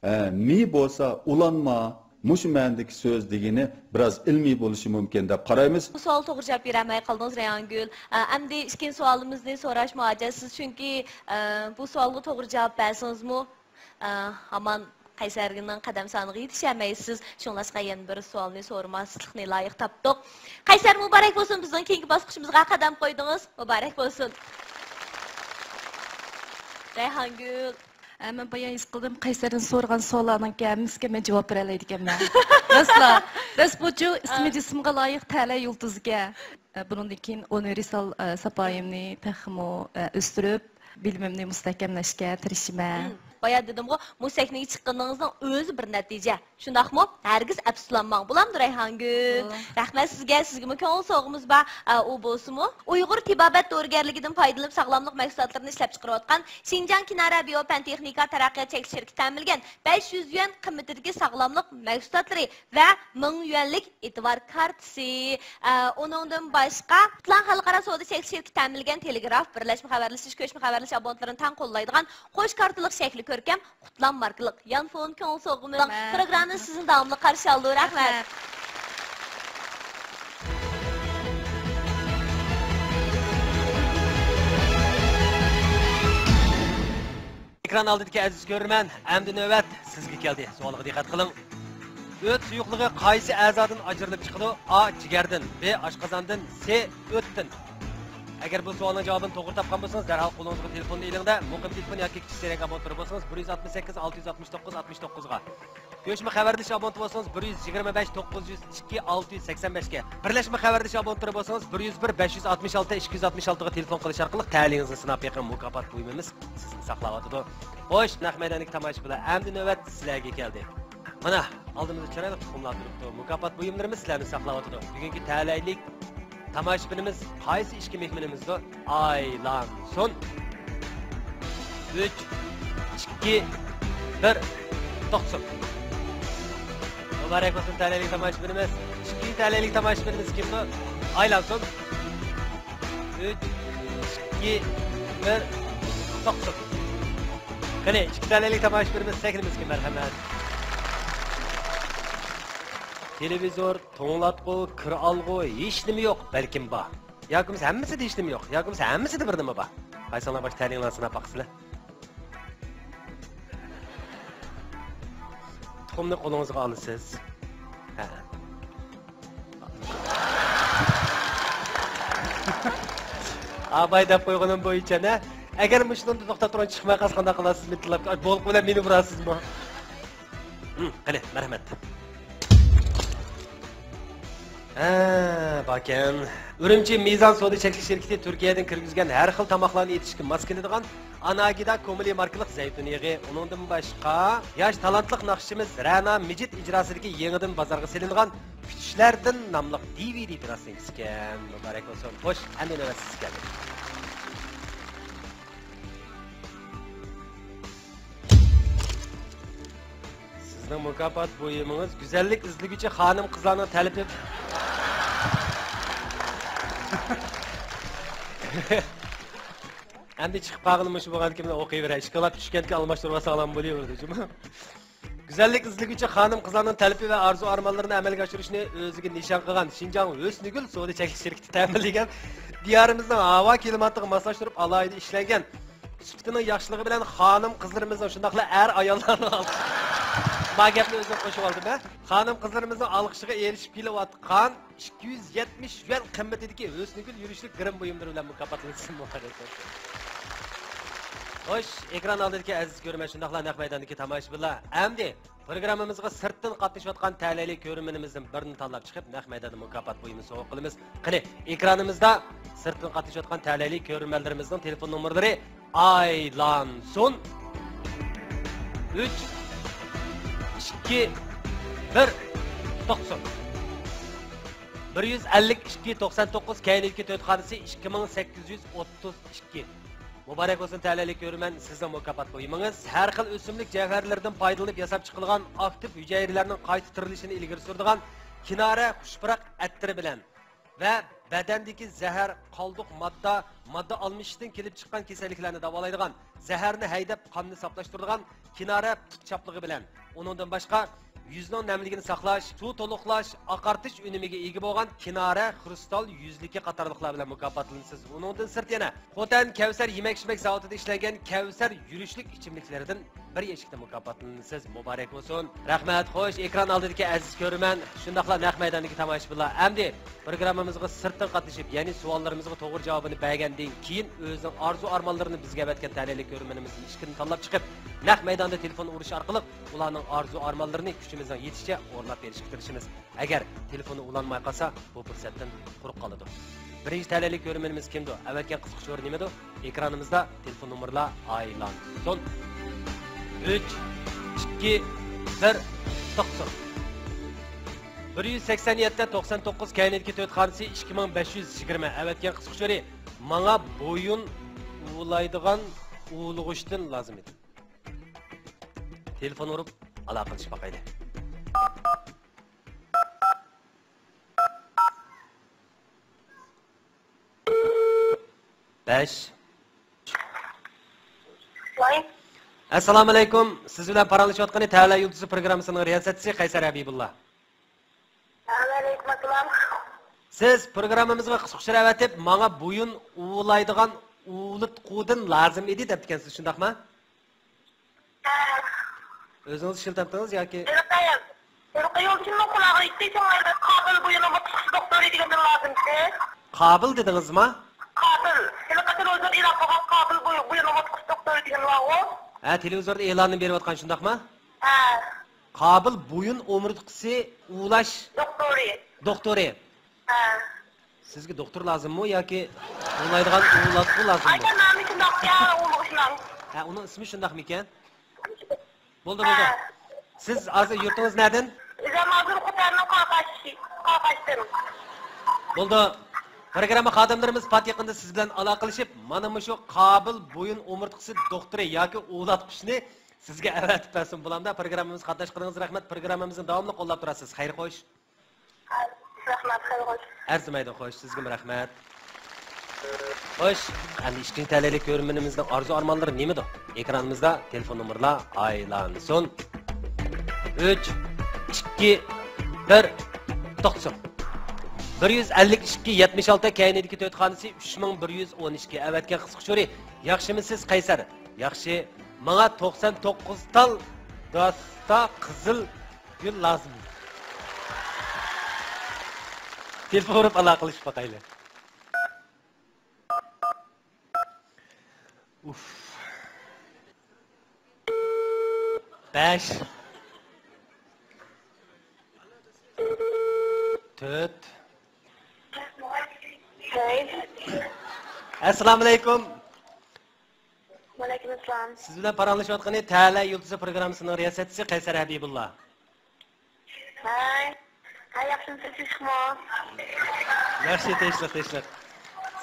ئە، مى بولسا ئۇلانما، مۇشۇ مەنىدىكى سۆز دېگىنى بىراز ئىلمىي بولۇشى مۇمكىن دەپ قارايمىز. بۇ سوئالغا توغرا جاۋاب بېرەلمەي قالدىڭىز، رەيھانگۈل. ئە، ئەمدى ئىككىنچى سوئالىمىزنى سوراشمۇ ھاجەتسىز، چۈنكى، ئە، بۇ سوئالغا توغرا جاۋاب بەرسىڭىزمۇ، ئە، ھامان قەيسەرنىڭ قەدەم سانىغا يېتىشەلمەيسىز. شۇڭلاشقا يەنە بىر سوئالنى سورىماسلىقنى لايىق تاپتۇق. قەيسەر، مۇبارەك بولسۇن، بىزنىڭ كېيىنكى باسقۇچىمىزغا قەدەم قويدىڭىز. مۇبارەك بولسۇن. رەيھانگۈل. ئە، مەن بايا ھېس قىلدىم، قەيسەردىن سورىغان سوئاللارنىڭكى ھەممىسىگە مەن جاۋاب بېرەلەيدىكەنمەن. راستلا، راست بۇچۇ ئىسمى ئا. جىسىمغا لايىق تەلەي يۇلتۇزكەن. ئە، بۇنىڭدىن كېيىن ئۇنىۋېرسال، ئە، ساپايىمنى تېخىمۇ، ئە، ئۆستۈرۈپ، بىلىمىمنى مۇستەھكەملەشكە تىرىشىمەن. مم. بايا دېدىمغۇ، مۇ سەھنىگە چىققىنىڭىزنىڭ ئۆزى بىر نەتىجە. شۇنداقمۇ؟ ھەرگىز ئەپسۇسلانماڭ. بولامدۇ، رەيھانگۈل؟ بولدى. رەھمەت سىزگە، سىزگىمۇ كۆڭۈل سوۋغىمىز بار. ئە، ئۇ بولسىمۇ، ئۇيغۇر تېبابەت دورىگەرلىكىدىن پايدىلىنىپ ساغلاملىق مەھسۇلاتلىرىنى ئىشلەپچىقىرىۋاتقان شىنجاڭ كىنارە بىيو پەن تېخنىكا تەرەققىيات چەكلىك شىركىتى تەمىنلىگەن بەش يۈز يۈەن قىممىتىدىكى ساغلاملىق مەھسۇلاتلىرى ۋە مىڭ يۈەنلىك ئېتىبار كارتىسى. ئە، ئۇنىڭدىن باشقا، قۇتلان خەلقئارا سودا چەكلىك شىركىتى تەمىنلىگەن تېلېگراف، بىرلەشمە خەۋەرلىشىش، كۆچمە خەۋەرلىشىش ئابونتلىرىنى تەڭ قوللايدىغان قوش كارتىلىق شەكلى كۆركەم قۇتلان ماركىلىق يانفون كۆڭۈل سوۋغىمىز. رەھمەت. پروگراممىمىز سىزنى داۋاملىق قارشى ئالىدۇ. رەھمەت. رەھمەت. ئېكران ئالدىدىكى ئەزىز كۆرۈرمەن، ئەمدى نۆۋەت سىزگە كەلدى. سوئالغا دىققەت قىلىڭ. ئۆت سۇيۇقلۇقى قايسى ئەزادىن ئاجرىلىپ چىقىدۇ؟ ئا، جىگەردىن، بې، ئاشقازاندىن، سې، ئۆتتىن. ئەگەر بۇ سوئالنىڭ جاۋابىنى توغرا تاپقان بولسىڭىز، دەرھال قولىڭىزغا تېلېفوننى ئېلىڭ-دە، مۇقىم تېلېفون ياكى كىچىك سېرەڭگە ئابونتلىرى بولسىڭىز، بىر يۈز ئاتمىش سەككىز، ئالتە يۈز ئاتمىش توققۇز، ئاتمىش توققۇزغا. كۆچمە خەۋەرلىشىش ئابونتى بولسىڭىز، بىر يۈز يىگىرمە بەش، توققۇز يۈز ئىككى، ئالتە يۈز سەكسەن بەشكە. بىرلەشمە خەۋەرلىشىش ئابونتلىرى بولسىڭىز، بىر يۈز بىر، بەش يۈز ئاتمىش ئالتە، ئىككى يۈز ئاتمىش ئالتىغا تېلېفون قىلىش ئارقىلىق تەلىيىڭىزنى سىناپ بېقىڭ، مۇكاپات بۇيۇمىمىز سىزنى ساقلاۋاتىدۇ. خوش، نەق مەيداندىكى تاماشىبىنلار، ئەمدى نۆۋەت سىلەرگە كەلدى. مانا، ئالدىمىزدا چىرايلىق تۇخۇملار تۇرۇپتۇ. مۇكاپات بۇيۇملىرىمىز سىلەرنى ساقلاۋاتىدۇ. بۈگۈنكى تەلەيلىك تاماشىبىنىمىز قايسى ئىككى مېھمىنىمىزدۇر؟ ئايلانسۇن. ئۈچ، ئىككى، بىر، توختىسۇن. مۇبارەك بولسۇن تەلەيلىك تاماشىبىنىمىز. ئىككىنچى تەلەيلىك تاماشىبىنىمىز كىمدۇر؟ ئايلانسۇن. ئۈچ، ئىككى، بىر، توختىسۇن. قېنى، ئىككى تەلەيلىك تاماشىبىنىمىز سەھنىمىزگە مەرھەمەت. تېلېۋىزور، توڭلاتقۇ، كىر ئالغۇ، ھېچنېمە يوق، بەلكىم بار. ياكى بولمىسا ھەممىسىدە ھېچنېمە يوق، ياكى بولمىسا ھەممىسىدە بىر نېمە بار. قايسىڭلار باش تەلىيىڭلارنى سىناپ باققىسىلەر. تۇخۇمنى قولىڭىزغا ئالىسىز. ھە. ئاباي دەپ قويغىنىم بويىچە، نە؟ ئەگەر مۇشۇنىڭدا توختاپ تۇرغان چىقماي قالسا قانداق قىلارسىز؟ مىتىللاپ، بولقا بىلەن مېنى ئۇرارسىزمۇ؟ ھىم، قېنى، مەرھەمەت. ھە، باركەن. ئۈرۈمچى مىزان سودا چەكلىك شىركىتى تۈركىيەدىن كىرگۈزگەن ھەر خىل تاماقلارنى ئېتىشكە ماس كېلىدىغان ئاناگىدا كومىلى ماركىلىق زەيتۇن يېغى، ئۇنىڭدىن باشقا ياش تالانتلىق ناخشىچىمىز رەنا مىجىت ئىجراسىدىكى يېڭىدىن بازارغا سېلىنغان كۈتۈشلەردىن ناملىق دى ۋى دى پىلاستىنكىسى ئىكەن. مۇبارەك بولسۇن. خوش، ئەمدى نۆۋەت سىزگە كەلدى. سىزنىڭ مۇكاپات بۇيۇمىڭىز گۈزەللىك ئىزدىگۈچى خانىم قىزلارنىڭ تەلىپى. ئەمدى چىقىپ قالغىنى مۇشۇ بولغاندىكىن ئوقۇيۋېرەي. ئىشكىلات چۈشكەنكى ئالماشتۇرۇۋالساڭلارمۇ بولۇۋېرىدۇ جۇمۇ. گۈزەللىك ئىزدىگۈچى خانىم قىزلارنىڭ تەلىپى ۋە ئارزۇ ئارمانلىرىنى ئەمەلگە ئاشۇرۇشنى ئۆزىگە نىشان قىلغان شىنجاڭ ھۆسنىگۈل سودا چەكلىك شىركىتى تەمىنلىگەن دىيارىمىزنىڭ ھاۋا كىلىماتىغا ماسلاشتۇرۇپ ئالاھىدە ئىشلەنگەن سۈپىتىنىڭ ياخشىلىقى بىلەن خانىم قىزلىرىمىزنىڭ، شۇنداقلا ئەر ئاياللارنىڭ ئالقىشى، ما گەپنى ئۆزۈم قوشۇۋالدىم ھە، خانىم قىزلىرىمىزنىڭ ئالقىشىغا ئېرىشىپ كېلىۋاتقان ئىككى يۈز يەتمىش يۈەن قىممىتىدىكى ھۆسنىگۈل يۈرۈشلۈك گىرىم بۇيۇملىرى بىلەن مۇكاپاتلىنىسىز. مۇبارەك بولسۇن. خوش، ئېكران ئالدىدىكى ئەزىز كۆرۈرمەن، شۇنداقلا نەق مەيداندىكى تاماشىبىنلار، ئەمدى پروگراممىمىزغا سىرتتىن قاتنىشىۋاتقان تەلەيلىك كۆرۈرمىنىمىزدىن بىرىنى تاللاپ چىقىپ، نەق مەيداندا مۇكاپات بۇيۇمىنى سوۋغا قىلىمىز. قېنى، ئېكرانىمىزدا سىرتتىن قاتنىشىۋاتقان تەلەيلىك كۆرۈرمەنلىرىمىزنىڭ تېلېفون نومۇرلىرى ئايلانسۇن. ئۈچ، ئىككى، بىر، توختىسۇن. بىر يۈز ئەللىك ئىككى، توقسان توققۇز، كەينىدىكى تۆت خانىسى ئىككى مىڭ سەككىز يۈز ئوتتۇز ئىككى. مۇبارەك بولسۇن، تەلەيلىك كۆرۈرمەن، سىزنىڭ مۇكاپات بۇيۇمىڭىز ھەر خىل ئۆسۈملۈك جەۋھەرلىرىدىن پايدىلىنىپ ياساپ چىقىلغان ئاكتىپ ھۈجەيرىلەرنىڭ قايتا تىرىلىشىنى ئىلگىرى سۈرىدىغان كىنارە خۇشپۇراق ئەتىرى بىلەن ۋە بەدەندىكى زەھەر، قالدۇق ماددا، ماددا ئالمىشىشتىن كېلىپ چىققان كېسەللىكلەرنى داۋالايدىغان، زەھەرنى ھەيدەپ قاننى ساپلاشتۇرىدىغان كىنارە تۇت چاپلىقى بىلەن، ئۇنىڭدىن باشقا يۈزنىڭ نەملىكىنى ساقلاش، سۇ تولۇقلاش، ئاقارتىش ئۈنۈمىگە ئىگە بولغان كىنارە خرۇستال يۈزلۈكى قاتارلىقلار بىلەن مۇكاپاتلىنىسىز. ئۇنىڭدىن سىرت يەنە خوتەن كەۋسەر يېمەك-ئىچمەك زاۋۇتىدا ئىشلەنگەن كەۋسەر يۈرۈشلۈك ئىچىملىكلىرىدىن بىر يەشىكتە مۇكاپاتلىنىسىز. مۇبارەك بولسۇن. رەھمەت. خوش، ئېكران ئالدىدىكى ئەزىز كۆرۈرمەن، شۇنداقلا نەق مەيداندىكى تاماشىبىنلار، ئەمدى پروگراممىمىزغا سىرتتىن قاتنىشىپ، يەنى سوئاللىرىمىزغا توغرا جاۋابىنى بەرگەندىن كېيىن، ئۆزىنىڭ ئارزۇ ئارمانلىرىنى بىزگە ئەۋەتكەن تەلەيلىك كۆرۈرمىنىمىزدىن ئىككىنى تاللاپ چىقىپ، نەق مەيداندا تېلېفون ئۇرۇش ئارقىلىق ئۇلارنىڭ ئارزۇ ئارمانلىرىنى كۈچىمىزنىڭ يېتىشىچە ئورۇنلاپ بېرىشكە تىرىشىمىز. ئەگەر تېلېفونى ئۇلانماي قالسا، بۇ پۇرسەتتىن قۇرۇق قالىدۇ. بىرىنچى تەلەيلىك كۆرۈرمىنىمىز كىمدۇ؟ ئەۋەتكەن قىزىقىش ئورنى نېمىدۇ؟ ئېكرانىمىزدا تېلېفون نومۇرلار ئايلانسۇن. ئۈچ، ئىككى، بىر، توختىسۇن. بىر يۈز سەكسەن يەتتە، توقسان توققۇز، كەينىدىكى تۆت خانىسى ئىككى مىڭ بەش يۈز يىگىرمە. ئەۋەتكەن قىزىقىش ئورنى، ماڭا بويۇن ئۇۋىلايدىغان ئۇۋىلىغۇچتىن لازىم ئىدى. تېلېفون ئۇرۇپ ئالاقىلىشىپ باقايلى. بەش. ۋاي. ئەسسالامۇئەلەيكۇم. سىز بىلەن پاراڭلىشىۋاتقىنى تەلە يۇلتۇزى پروگراممىسىنىڭ رىياسەتچىسى قەيسەر ھەبىبۇللا. ۋەئەلەيكۇم ئەسسالام. سىز پروگراممىمىزغا قىزىقىش ئەۋەتىپ، ماڭا بويۇن ئۇۋىلايدىغان ئۇۋىلىتقۇدىن لازىم ئىدى دەپتىكەنسىز، شۇنداقمۇ؟ ھە. ئۆزىڭىز ئىشلىتەمتىڭىز ياكى؟ ھېلىقى، ھېلىقى يولدىشىمنىڭ قۇلاقىغا يەتتى، شۇڭا قابىل بويۇن ئومۇرتقۇسى دوختۇرى دېگەندىن لازىمكى. قابىل دېدىڭىزما؟ قابىل. ھېلىقى تېلېۋىزوردا ئېلان قىلغان قابىل بوي-، بويۇن ئومۇرتقۇسى دوختۇرى دېگەن بارغۇ. ھە، تېلېۋىزوردا ئېلاننى بېرىۋاتقان شۇنداقما؟ ھە. قابىل بويۇن ئومۇرتقىسى ئۇۋۇلاش دوختۇرى. دوختۇرى. ھە. سىزگە دوختۇر لازىممۇ ياكى ئۇۋۇلايدىغان ئۇۋۇلاتقۇ لازىممۇ؟ ئاكام نامى شۇنداق يا، ئۇۋۇلغۇچنىڭ. ھە، ئۇنىڭ ئىسمى شۇنداقمىكەن؟ بولدى، بولدى. ھە. سىز ھازىر يۇرتىڭىز نەدىن؟ ئۆزۈم ھازىر خوتەننىڭ قاقاش، قاقاشتىن. بولدى. پروگرامما خادىملىرىمىز پات يېقىندا سىز بىلەن ئالاقىلىشىپ، مانا مۇشۇ قابىل بويۇن ئومۇرتقىسى دوختۇرى ياكى ئۇۋۇلاتقۇچنى سىزگە ئەۋەتىپ بەرسۇن. بولامدا، پروگراممىمىزغا قاتناشقىنىڭىزغا رەھمەت. پروگراممىمىزنى داۋاملىق قوللاپ تۇراسىز. خەير، خوش. رەھمەت، خەير، خوش. ئەرزىمەيدۇ، خوش، سىزگىمۇ رەھمەت. خوش، ئەمدى ئىككىنچى تەلەيلىك كۆرۈرمىنىمىزنىڭ ئارزۇ ئارمانلىرى نېمىدۇ؟ ئېكرانىمىزدا تېلېفون نومۇرلار ئايلانسۇن. ئۈچ، ئىككى، بىر، توختىسۇن. بىر يۈز ئەللىك ئىككى، يەتمىش ئالتە، كەينىدىكى تۆت خانىسى ئۈچ مىڭ بىر يۈز ئون ئىككى. ئەۋەتكەن قىزىقىش ئۇچۇرى، ياخشىمۇسىز قەيسەر؟ ياخشى. ماڭا توقسان توققۇز تال داستا قىزىل گۈل لازىم. تېلېفون ئۇرۇپ ئالاقىلىشىپ باقايلى. ئۇف. بەش. تۆت. ئەسسالامۇئەلەيكۇم. ۋەئەلەيكۇم ئەسسالام. سىز بىلەن پاراڭلىشىۋاتقىنى تەلەي يۇلتۇزى پروگراممىسىنىڭ رىياسەتچىسى قەيسەر ھەبىبۇللا. ھەي. ھەي، ياخشىمۇسىز، تىنچلىقمۇ؟ ياخشى، تىنچلىق، تىنچلىق.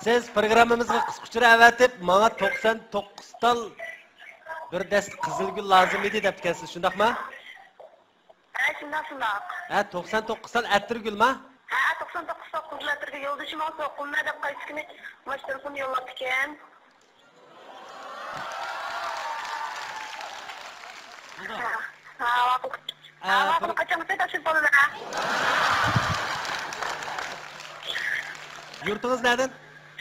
سىز پروگراممىمىزغا قىسقا ئۇچۇر ئەۋەتىپ، ماڭا توقسان توققۇز تال بىر دەستە قىزىل گۈل لازىم ئىدى دەپتىكەنسىز، شۇنداقما؟ ھە، شۇنداق، شۇنداق. ھە، توقسان توققۇز تال ئەتىر گۈلما؟ ھە، توقسان توققۇز تال قىزىل ئەتىرگە يولدىشىم سوقۇمدا دەپ قايسى كۈنى ماش تېلېفون يوللاپتىكەن. ھە، ھە، ۋاقىت. ھە، ۋاقىت قاچان بولسا تەكلىپ بولىمەن. يۇرتىڭىز نەدىن؟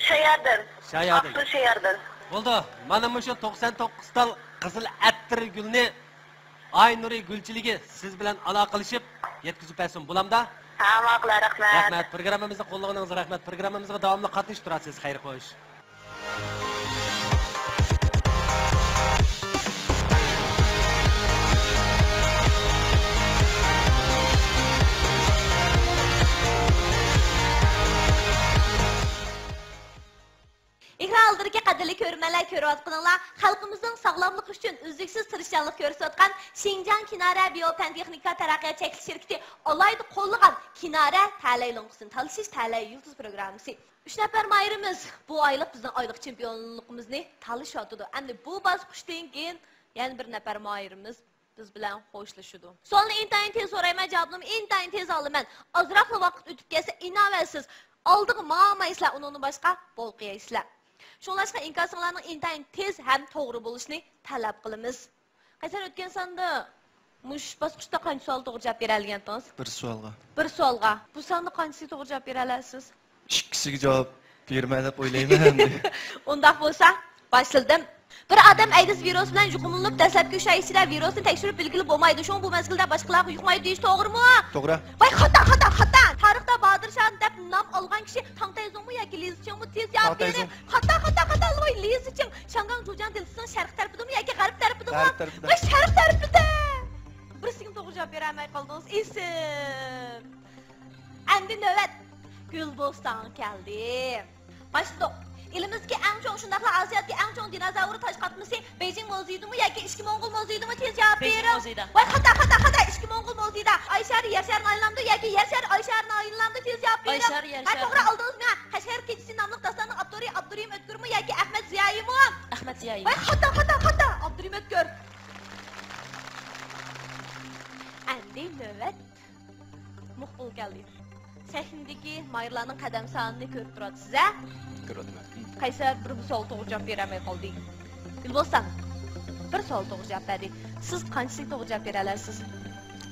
شاياردىن. شاياردىن. ئاقسۇ شاياردىن. بولدى. مانا مۇشۇ توقسان توققۇز تال قىزىل ئەتىر گۈلنى ئاي نۇرى گۈلچىلىكى سىز بىلەن ئالاقىلىشىپ يەتكۈزۈپ بەرسۇن، بولامدا؟ ھە، ماقۇل، رەھمەت. رەھمەت. پروگراممىمىزنى قوللىغىنىڭىزغا رەھمەت. پروگراممىمىزغا داۋاملىق قاتنىشىپ تۇرارسىز. خەير، خوش. ئېكران ئالدىدىكى قەدىرلىك كۆرۈرمەنلەر، كۆرۈۋاتقىنىڭلار خەلقىمىزنىڭ ساغلاملىقى ئۈچۈن ئۈزلۈكسىز تىرىشچانلىق كۆرسىتىۋاتقان شىنجاڭ كىنارە بىيو پەن تېخنىكا تەرەققىيات چەكلىك شىركىتى ئالاھىدە قوللىغان كىنارە تەلەي لوڭقىسىنى تالىشىش تەلەي يۇلتۇز پروگراممىسى. ئۈچ نەپەر ماھىرىمىز بۇ ئايلىق بىزنىڭ ئايلىق چېمپىيونلۇقىمىزنى تالىشىۋاتىدۇ. ئەمدى بۇ باسقۇچتىن كېيىن يەنە بىر نەپەر ماھىرىمىز بىز بىلەن خوشلىشىدۇ. سوئالنى ئىنتايىن تېز سورايمەن، جاۋابىنىمۇ ئىنتايىن تېز ئالىمەن. ئازراقلا ۋاقىت ئۆتۈپ كەتسە، ئىناۋەتسىز ئالدىغا ماڭالمايسىلەر، ئۇنىڭدىن باشقا بولۇپ قېلىسىلەر. شۇڭلاشقا ئىنكاسىڭلارنىڭ ئىنتايىن تېز ھەم توغرا بولۇشىنى تەلەپ قىلىمىز. قەيسەر، ئۆتكەن ساندا مۇشۇ باسقۇچتا قانچە سوئال توغرا جاۋاب بېرەلىگەنتىڭىز؟ بىر سوئالغا. بىر سوئالغا. بۇ ساندا قانچىسىغا توغرا جاۋاب بېرەلەيسىز؟ ئىككىسىگە جاۋاب بېرىمەن دەپ ئويلايمەن ئەمدى. ئۇنداق بولسا، باشلىدىم. بىر ئادەم ئەيدىز ۋىرۇسى بىلەن يۇقۇملىنىپ، دەسلەپكى ئۈچ ئاي ئىچىدە ۋىرۇسنى تەكشۈرۈپ بىلگىلى بولمايدۇ، شۇڭا بۇ مەزگىلدە باشقىلارغا يۇقمايدۇ دېيىش توغرىمۇ؟ توغرا. ۋاي، خاتا، خاتا، خاتا! تارىختا بادىر شاھ دەپ نام ئالغان كىشى تاڭ تەيزۇڭمۇ ياكى لى زىچىڭمۇ؟ تېز جاۋاب بېرىڭ. تاڭ تەيزۇڭ. خاتا، خاتا، خاتا! ۋاي، لى زىچىڭ شياڭگاڭ جۇجياڭ دېلتىسىنىڭ شەرقىي تەرىپىدىمۇ ياكى غەرب تەرىپىدىمۇ؟ غەرب تەرىپىدە. ۋاي، شەرق تەرىپىدە! بىرسىگىمۇ توغرا جاۋاب بېرەلمەي قالدىڭىز. ئېسىل! ئەمدى نۆۋەت گۈلبوستانغا كەلدى. باشلىدۇق. ئېلىمىزدىكى ئەڭ چوڭ، شۇنداقلا ئاسىيادىكى ئەڭ چوڭ دىنوزاۋر تاش قاتمىسى بېيجىڭ مۇزېيىدىمۇ ياكى ئىچكى موڭغۇل مۇزېيىدىمۇ؟ تېز جاۋاب بېرىڭ. بېيجىڭ مۇزېيىدا. ۋاي، خاتا، خاتا، خاتا! ئىچكى موڭغۇل مۇزېيىدا. ئاي شەھىرى يەر شارىنى ئايلىنامدۇ ياكى يەر شارى ئاي شارىنى ئايلىنامدۇ؟ تېز جاۋاب بېرىڭ. ئاي شارى يەر شارى. ھە، توغرا، ئالدىڭىز مېڭە. قەشقەر كېچىسى ناملىق داستاننىڭ ئاپتورى ئابدۇرېھىم ئۆتكۈرمۇ ياكى ئەخمەت زىيائىيمۇ؟ ئەخمەت زىيائىي. ۋاي، خاتا، خاتا، خاتا! ئابدۇرېھىم ئۆتكۈر. ئەمدى نۆۋەت مۇخبىرغا كەلدى. سەھنىدىكى ماھىرلارنىڭ قەدەم سانىنى كۆرۈپ تۇرۇۋاتىسىز، ھە؟ كۆرۈۋاتىمەن. قەيسەر بىر سوئال توغرا جاۋاب بېرەلمەي قالدى. گۈلبوستان بىر سوئال توغرا جاۋاب بەردى. سىز قانچىسىگە توغرا جاۋاب بېرەلەيسىز؟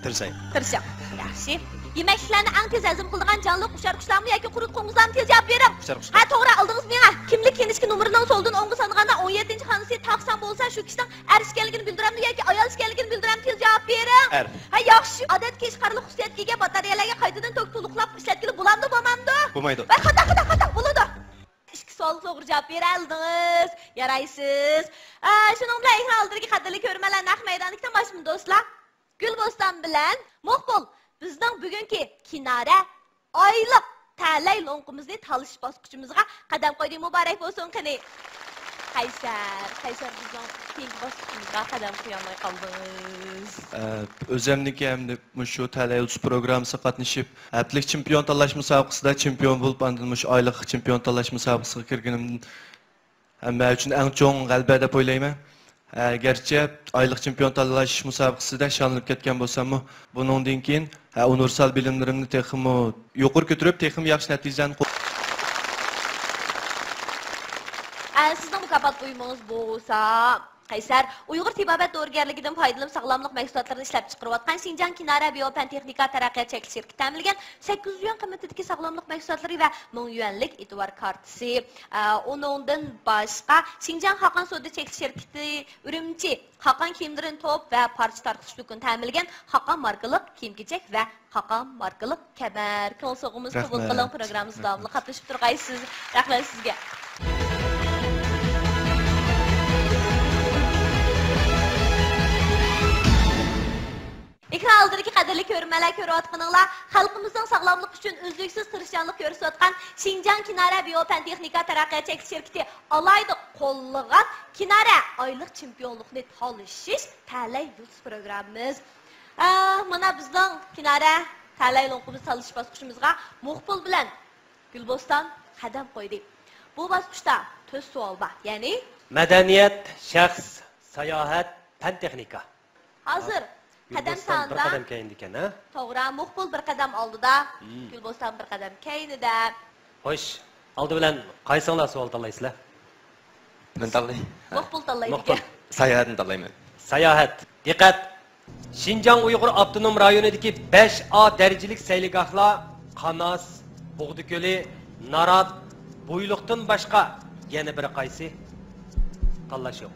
تىرىشاي. تىرىشىڭ. ياخشى. يېمەكلىكلەرنى ئەڭ تېز ھەزىم قىلىدىغان جانلىق ئۇچار قۇشلارمۇ ياكى قۇرت قوڭغۇزلارمۇ؟ تېز جاۋاب بېرىڭ. ئۇچار قۇشلار. ھە، توغرا، ئالدىڭىز مېڭە. كىملىك كىنىشكا نومۇرىنىڭ سولدىن ئوڭغا سانىغاندا ئون يەتتىنچى خانىسى تاق سان بولسا، شۇ كىشىنىڭ ئەر ئىكەنلىكىنى بىلدۈرەمدۇ ياكى ئايال ئىكەنلىكىنى بىلدۈرەمدۇ؟ تېز جاۋاب بېرىڭ. ئەر. ھە، ياخشى. ئادەتتىكى ئىشقارلىق خۇسۇسىيەتكە ئىگە باتارېيەلەرگە قايتىدىن توك تولۇقلاپ ئىشلەتكىلى بولامدۇ، بولمامدۇ؟ بولمايدۇ. ۋە خاتا، خاتا، خاتا، بولىدۇ. ئىككى سوئالغا توغرا جاۋاب بېرەلىدىڭىز. يارايسىز. ئە، شۇنىڭ بىلەن ئېكران ئالدىدىكى قەدىرلىك كۆرۈرمەنلەر، نەق مەيداندىكى تاماشىبىن دوستلار. گۈلبوستان بىلەن مۇقبۇل بىزنىڭ بۈگۈنكى كىنارە ئايلىق تەلەي لوڭقىمىزنى تالىشىش باسقۇچىمىزغا قەدەم قويدى. مۇبارەك بولسۇن قېنى! قەيسەر، قەيسەر، بىزنىڭ كېيىنكى باسقۇچىمىزغا قەدەم قويالماي قالدىڭىز. ئە، ئۆزەمنىڭكى ھەمدە مۇشۇ تەلەي يۇلتۇز پروگراممىسىغا قاتنىشىپ، ھەپتىلىك چېمپىيون تاللاش مۇسابىقىسىدە چېمپىيون بولۇپ، ئاندىن مۇشۇ ئايلىق چېمپىيون تاللاش مۇسابىقىسىغا كىرگىنىم ھەممە ئۈچۈن ئەڭ چوڭ غەلىبە دەپ ئويلايمەن. ھە، گەرچە ئايلىق چېمپىيون تاللاش مۇسابىقىسىدە شانلىنىپ كەتكەن بولساممۇ، بۇنىڭدىن كېيىن، ھە، ئۇنىۋېرسال بىلىملىرىمنى تېخىمۇ يۇقىرى كۆتۈرۈپ، تېخىمۇ ياخشى نەتىجىلەرنى قول- ئە، سىزنىڭ مۇكاپات بۇيۇمىڭىز بولسا، قەيسەر، ئۇيغۇر تېبابەت دورىگەرلىكىدىن پايدىلىنىپ ساغلاملىق مەھسۇلاتلىرىنى ئىشلەپچىقىرىۋاتقان شىنجاڭ كىنارە بىيو پەن تېخنىكا تەرەققىيات چەكلىك شىركىتى تەمىنلىگەن سەككىز يۈز يۈەن قىممىتىدىكى ساغلاملىق مەھسۇلاتلىرى ۋە مىڭ يۈەنلىك ئېتىبار كارتىسى. ئە، ئۇنىڭدىن باشقا، شىنجاڭ خاقان سودا چەكلىك شىركىتى ئۈرۈمچى خاقان كىيىملىرىنى توپ ۋە پارچە تارقىتىش دۇكىنى تەمىنلىگەن خاقان ماركىلىق كىيىم-كېچەك ۋە خاقان ماركىلىق كەمەر. كۆڭۈل سوۋغىمىز قوبۇل قىلىڭ. رەھمەت. پروگراممىمىزدا داۋاملىق قاتنىشىپ تۇرغايسىز. رەھمەت سىزگە. ئېكران ئالدىدىكى قەدىرلىك كۆرۈرمەنلەر، كۆرۈۋاتقىنىڭلار خەلقىمىزنىڭ ساغلاملىقى ئۈزلۈكسىز تىرىشچانلىق كۆرسىتىۋاتقان شىنجاڭ كىنارە بىيو پەن تېخنىكا تەرەققىيات چەكلىك شىركىتى ئالاھىدە قوللىغان كىنارە ئايلىق چېمپىيونلۇقنى تالىشىش تەلەي يۇلتۇز پروگراممىمىز. ئا، مانا بىزنىڭ كىنارە تەلەي لوڭقىمىز تالىشىش باسقۇچىمىزغا مۇقبىل بىلەن گۈلبوستان قەدەم قويدى. بۇ باسقۇچتا تۆت سوئال بار، يەنى مەدەنىيەت، شەخس، ساياھەت، پەن تېخنىكا. ھازىر قەدەم گۈلبوستان بىر سانىدا قەدەم كەينىدىكەن، ھە؟ توغرا، مۇقبىل بىر قەدەم ئالدىدا، مم، گۈلبوستان بىر قەدەم كەينىدە. خوش، ئالدى بىلەن قايسىڭلار سوئال تاللايسىلەر؟ مەن تاللاي. مۇقبىل تاللايدىكەن. مۇقبىل. ساياھەتنى تاللايمەن. ساياھەت. دىققەت! شىنجاڭ ئۇيغۇر ئاپتونوم رايونىدىكى بەش ئا دەرىجىلىك سەيلىگاھلار قاناس، بۇغدا كۆلى، نارات، بويلۇقتىن باشقا يەنە بىرى قايسى؟ تاللاش يوق.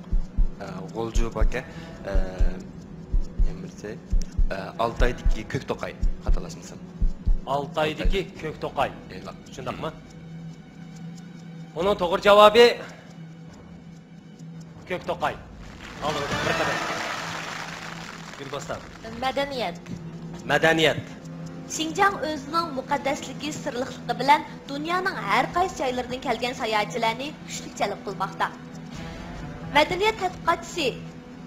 ئە، غۇلجۇ باركەن. ئە، نېمىسى؟ ئە، ئالتايدىكى كۆك توقاي، خاتالاشمىسام. ئالتايدىكى كۆك توقاي. ئېلىق. شۇنداقمۇ؟ ئۇنىڭ توغرا جاۋابى كۆك توقاي. ئالدىغا بىر قەدەم. گۈلبوستان. مەدەنىيەت. مەدەنىيەت. شىنجاڭ ئۆزىنىڭ مۇقەددەسلىكى، سىرلىقلىقى بىلەن دۇنيانىڭ ھەر قايسى جايلىرىدىن كەلگەن ساياھەتچىلەرنى كۈچلۈك جەلپ قىلماقتا. مەدەنىيەت تەتقىقاتچىسى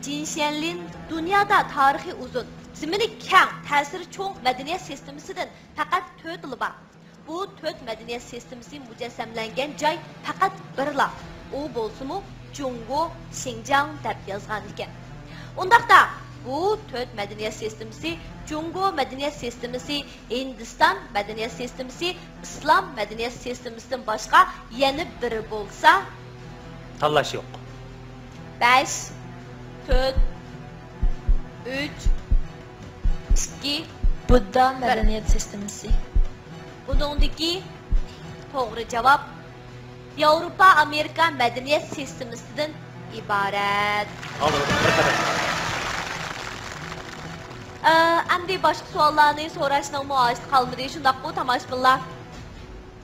جىن شيەنلىن دۇنيادا تارىخى ئۇزۇن، زېمىنى كەڭ، تەسىرى چوڭ مەدەنىيەت سىستېمىسىدىن پەقەت تۆتىلا بار. بۇ تۆت مەدەنىيەت سىستېمىسى مۇجەسسەملەنگەن جاي پەقەت بىرلا، ئۇ بولسىمۇ جۇڭگو، شىنجاڭ دەپ يازغان ئىكەن. ئۇنداقتا، بۇ تۆت مەدەنىيەت سىستېمىسى، جۇڭگو مەدەنىيەت سىستېمىسى، ھىندىستان مەدەنىيەت سىستېمىسى، ئىسلام مەدەنىيەت سىستېمىسىدىن باشقا يەنە بىرى بولسا؟ تاللاش يوق. بەش، تۆت، ئۈچ، ئىككى، بۇددا بىر. مەدەنىيەت سىستېمىسى. بۇنىڭدىكى توغرا جاۋاب ياۋروپا ئامېرىكا مەدەنىيەت سىستېمىسىدىن ئىبارەت. ئالدىغا بىر قەدەم. ئە، ئەمدى باشقا سوئاللارنى سوراشنىڭمۇ ھاجىتى قالمىدى، شۇنداقمۇ، تاماشىبىنلار؟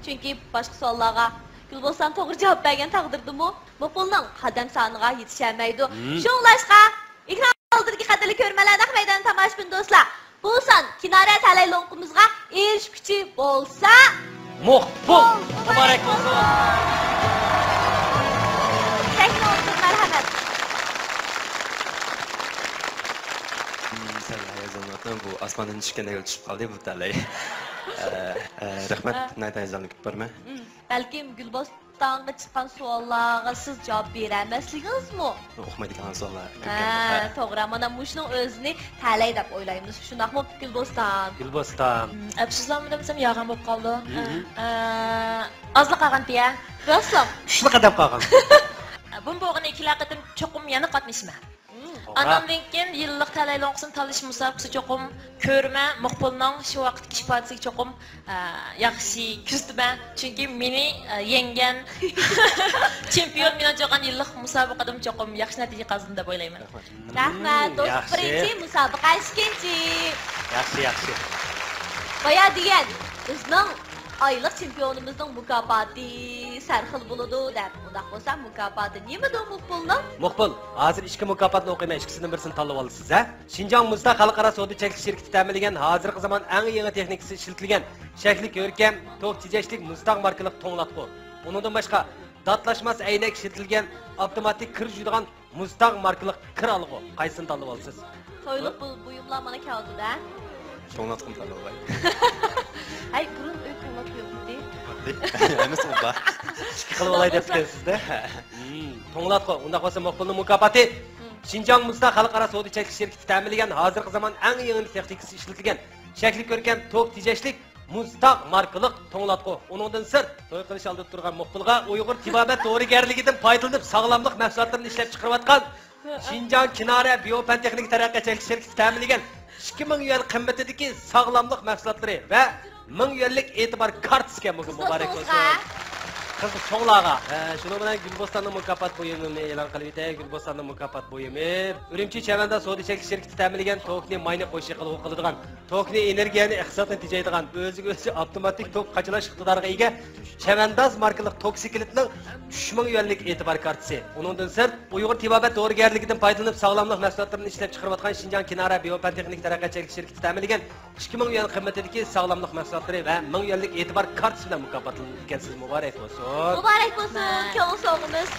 چۈنكى باشقا سوئاللارغا گۈلبوستان توغرا جاۋاب بەرگەن تەقدىردىمۇ، مۇقبىلنىڭ قەدەم سانىغا يېتىشەلمەيدۇ. مم. شۇڭلاشقا، ئېكران ئالدىدىكى قەدىرلىك كۆرۈرمەنلەر، نەق مەيدان تاماشىبىن دوستلار، بۇ سان كىنارە تەلەي لوڭقىمىزغا ئېرىشكۈچى بولسا، مۇقبىل مۇبارەك بولسۇن! سەھنە ئولتۇر، مەرھەمەت. سەل ھاياجانلىنىۋاتىمەن، بۇ ئاسماندىن چۈشكەندەك چۈشۈپ قالدى بۇ تەلەي. ئە، ئە، رەھمەت، ئە. ناھايىتى ھاياجانلىنىپ كېتىپتىمەن. مم. بەلكىم گۈلبوستانغا چىققان سوئاللارغا سىز جاۋاب بېرەلمەسلىكىڭىزمۇ؟ ئۇقمايدىغان سوئاللار كۆپ ھە، كەلدى. توغرا. مانا مۇشۇنىڭ ئۆزىنى تەلەي دەپ ئويلايمىز. شۇنداقمۇ، گۈلبوستان؟ گۈلبوستان. مم، ئەپسۇسلارمۇ دېمىسەم ياغان بولۇپ قالدى. مم. ئە، ئازلا قالغانتى يا. راستلا. ئۈچلا قەدەم قالغان. بۇم بولغىنى كېلەر قېتىم چوقۇم يەنە قاتنىشىمەن. مم. توغرا. ئاناندىن كېيىن يىللىق تەلەي لوڭقىسىنى تالىشىش مۇسابىقىسى چوقۇم كۆرىمەن. مۇقبىلنىڭ شۇ ۋاقىتتىكى ئىپادىسىگە چوقۇم، ئە، ياخشى كۆزىتىمەن. چۈنكى مېنى، ئە، يەڭگەن چېمپىيون مېنىڭچە بولغان يىللىق مۇسابىقىدىمۇ چوقۇم ياخشى نەتىجە قازىنىدۇ دەپ ئويلايمەن. رەھمەت. مم، دوست ياخشى. بىرىنچى، مۇسابىقە ئىككىنچى. ياخشى، ياخشى. بايا دېگەن، بىزنىڭ ئايلىق چېمپىيونىمىزنىڭ مۇكاپاتى سەرخىل بولىدۇ دەپ. ئۇنداق بولسا، مۇكاپاتى نېمىدۇ مۇقبىلنىڭ؟ مۇقبىل، ھازىر ئىككى مۇكاپاتنى ئوقۇيمەن، ئىككىسىدىن بىرسىنى تاللىۋالىسىز، ھە؟ شىنجاڭ مۇزتاغ خەلقئارا سودا چەكلىك شىركىتى تەمىنلىگەن ھازىرقى زامان ئەڭ يېڭى تېخنىكىسى ئىشلىتىلگەن شەكلى كۆركەم، توك تېجەشلىك مۇزتاغ ماركىلىق توڭلاتقۇ. ئۇنىڭدىن باشقا، داتلاشماس ئەينەك ئىشلىتىلگەن ئاپتوماتىك كىر يۇيىدىغان مۇزتاغ ماركىلىق كىر ئالغۇ، قايسىنى تاللىۋالىسىز؟ تويلۇق بۇ بۇيۇملار مانا كەلدى-دە. توڭلاتقۇنى تاللىۋالاي. ھەي، بۇرۇن ئۆي توڭلاتقۇ يوق ئىدى. ھەممىسى بار. ئىككى قىلىۋالاي دەپتىكەنسىز-دە. مم، توڭلاتقۇ. ئۇنداق بولسا مۇقبىلنىڭ مۇكاپاتى. مم. شىنجاڭ مۇزتاغ خەلقئارا سودا چەكلىك شىركىتى تەمىنلىگەن ھازىرقى زامان ئەڭ يېڭى تېخنىكىسى ئىشلىتىلگەن شەكلى كۆركەم توك تېجەشلىك مۇزتاغ ماركىلىق توڭلاتقۇ. ئۇنىڭدىن سىرت، توي قىلىش ئالدىدا تۇرغان مۇقبىلغا ئۇيغۇر تېبابەت دورىگەرلىكىدىن پايدىلىنىپ ساغلاملىق مەھسۇلاتلىرىنى ئىشلەپچىقىرىۋاتقان شىنجاڭ كىنارە بىيو پەن تېخنىكا تەرەققىيات چەكلىك شىركىتى تەمىنلىگەن ئىككى مىڭ يۈەن قىممىتىدىكى ساغلاملىق مەھسۇلاتلىرى ۋە مىڭ يۈەنلىك ئېتىبار كارتىسىكەن بۇ. مۇبارەك بولسۇن. قىزىق چوڭلارغا. ھە، شۇنىڭ بىلەن گۈلبوستاننىڭ مۇكاپات بۇيۇمىنى ئېلان قىلىۋېتەي. گۈلبوستاننىڭ مۇكاپات بۇيۇمى ئۈرۈمچى چەۋەنداز سودا چەكلىك شىركىتى تەمىنلىگەن توكنى ماينى قوشۇش ئارقىلىق قىلىدىغان توكنى ئېنېرگىيەنى ئىقتىسادنى تېجەيدىغان ئۆزىگە ئۆزى ئاپتوماتىك توك قاچىلاش ئىقتىدارىغا ئىگە چەۋەنداز ماركىلىق توكسىكلېتنىڭ ئۈچ مىڭ يۈەنلىك ئېتىبار كارتىسى. ئۇنىڭدىن سىرت، ئۇيغۇر تېبابەت دورىگەرلىكىدىن پايدىلىنىپ ساغلاملىق مەھسۇلاتلىرىنى ئىشلەپ چىقىرىۋاتقان شىنجاڭ كىنارە بىيو پەن تېخنىكا تەرەققىيات چەكلىك شىركىتى تەمىنلىگەن ئىككى مىڭ يۈەن قىممىتىدىكى ساغلاملىق مەھسۇلاتلىرى ۋە مىڭ يۈەنلىك ئېتىبار كارتىسى بىلەن مۇكاپاتلىنىدىكەنسىز. مۇبارەك بولسۇن. مۇبارەك بولسۇن، چوڭ سوۋغىمىز.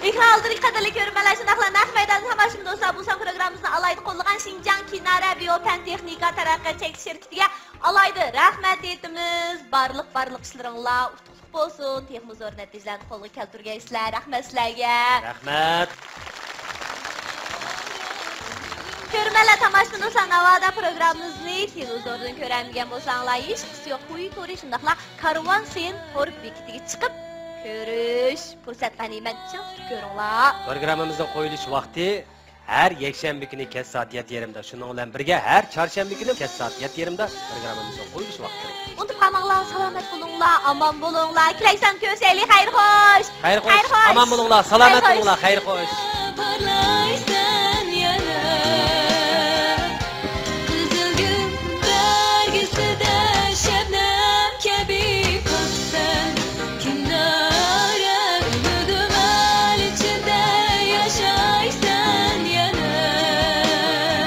ئېكران ئالدىدىكى قەدىرلىك كۆرۈرمەنلەر، شۇنداقلا نەق مەيداندا تاماشىبىن دوستلار، بۇ سان پروگراممىمىزنى ئالاھىدە قوللىغان شىنجاڭ كىنارە بىيو پەن تېخنىكا تەرەققىيات چەكلىك شىركىتىگە ئالاھىدە رەھمەت ئېيتىمىز. بارلىق، بارلىق ئىشلىرىڭلار ئۇتۇقلۇق بولسۇن، تېخىمۇ زور نەتىجىلەرنى قولغا كەلتۈرگەيسىلەر. رەھمەت سىلەرگە. رەھمەت. كۆرۈرمەنلەر، تاماشىبىن دوستلار، ناۋادا پروگراممىمىزنى تېلېۋىزوردىن كۆرەلمىگەن بولساڭلار، ھېچقىسى يوق، قويۇ تورى شۇنداقلا كارۋان سېيىن تور بېكىتىگە چىقىپ كۆرۈش پۇرسەتلىرىنى مەن چىڭ تۇتۇپ كۆرۈڭلار. پروگراممىمىزنىڭ قويۇلۇش ۋاقتى ھەر يەكشەنبە كۈنى كەچ سائەت يەتتە يېرىمدا، شۇنىڭ بىلەن بىرگە ھەر چارشەنبە كۈنى كەچ سائەت يەتتە يېرىمدا پروگراممىمىزنىڭ قويۇلۇش ۋاقتى. ئۇنتۇپ قالماڭلار، سالامەت بولۇڭلار، ئامان بولۇڭلار. كېلەر ساندا كۆرۈشەيلى، خەير خوش. خەير خوش. خەير خوش. ئامان بولۇڭلار، سالامەت بولۇڭلار، خەير خوش.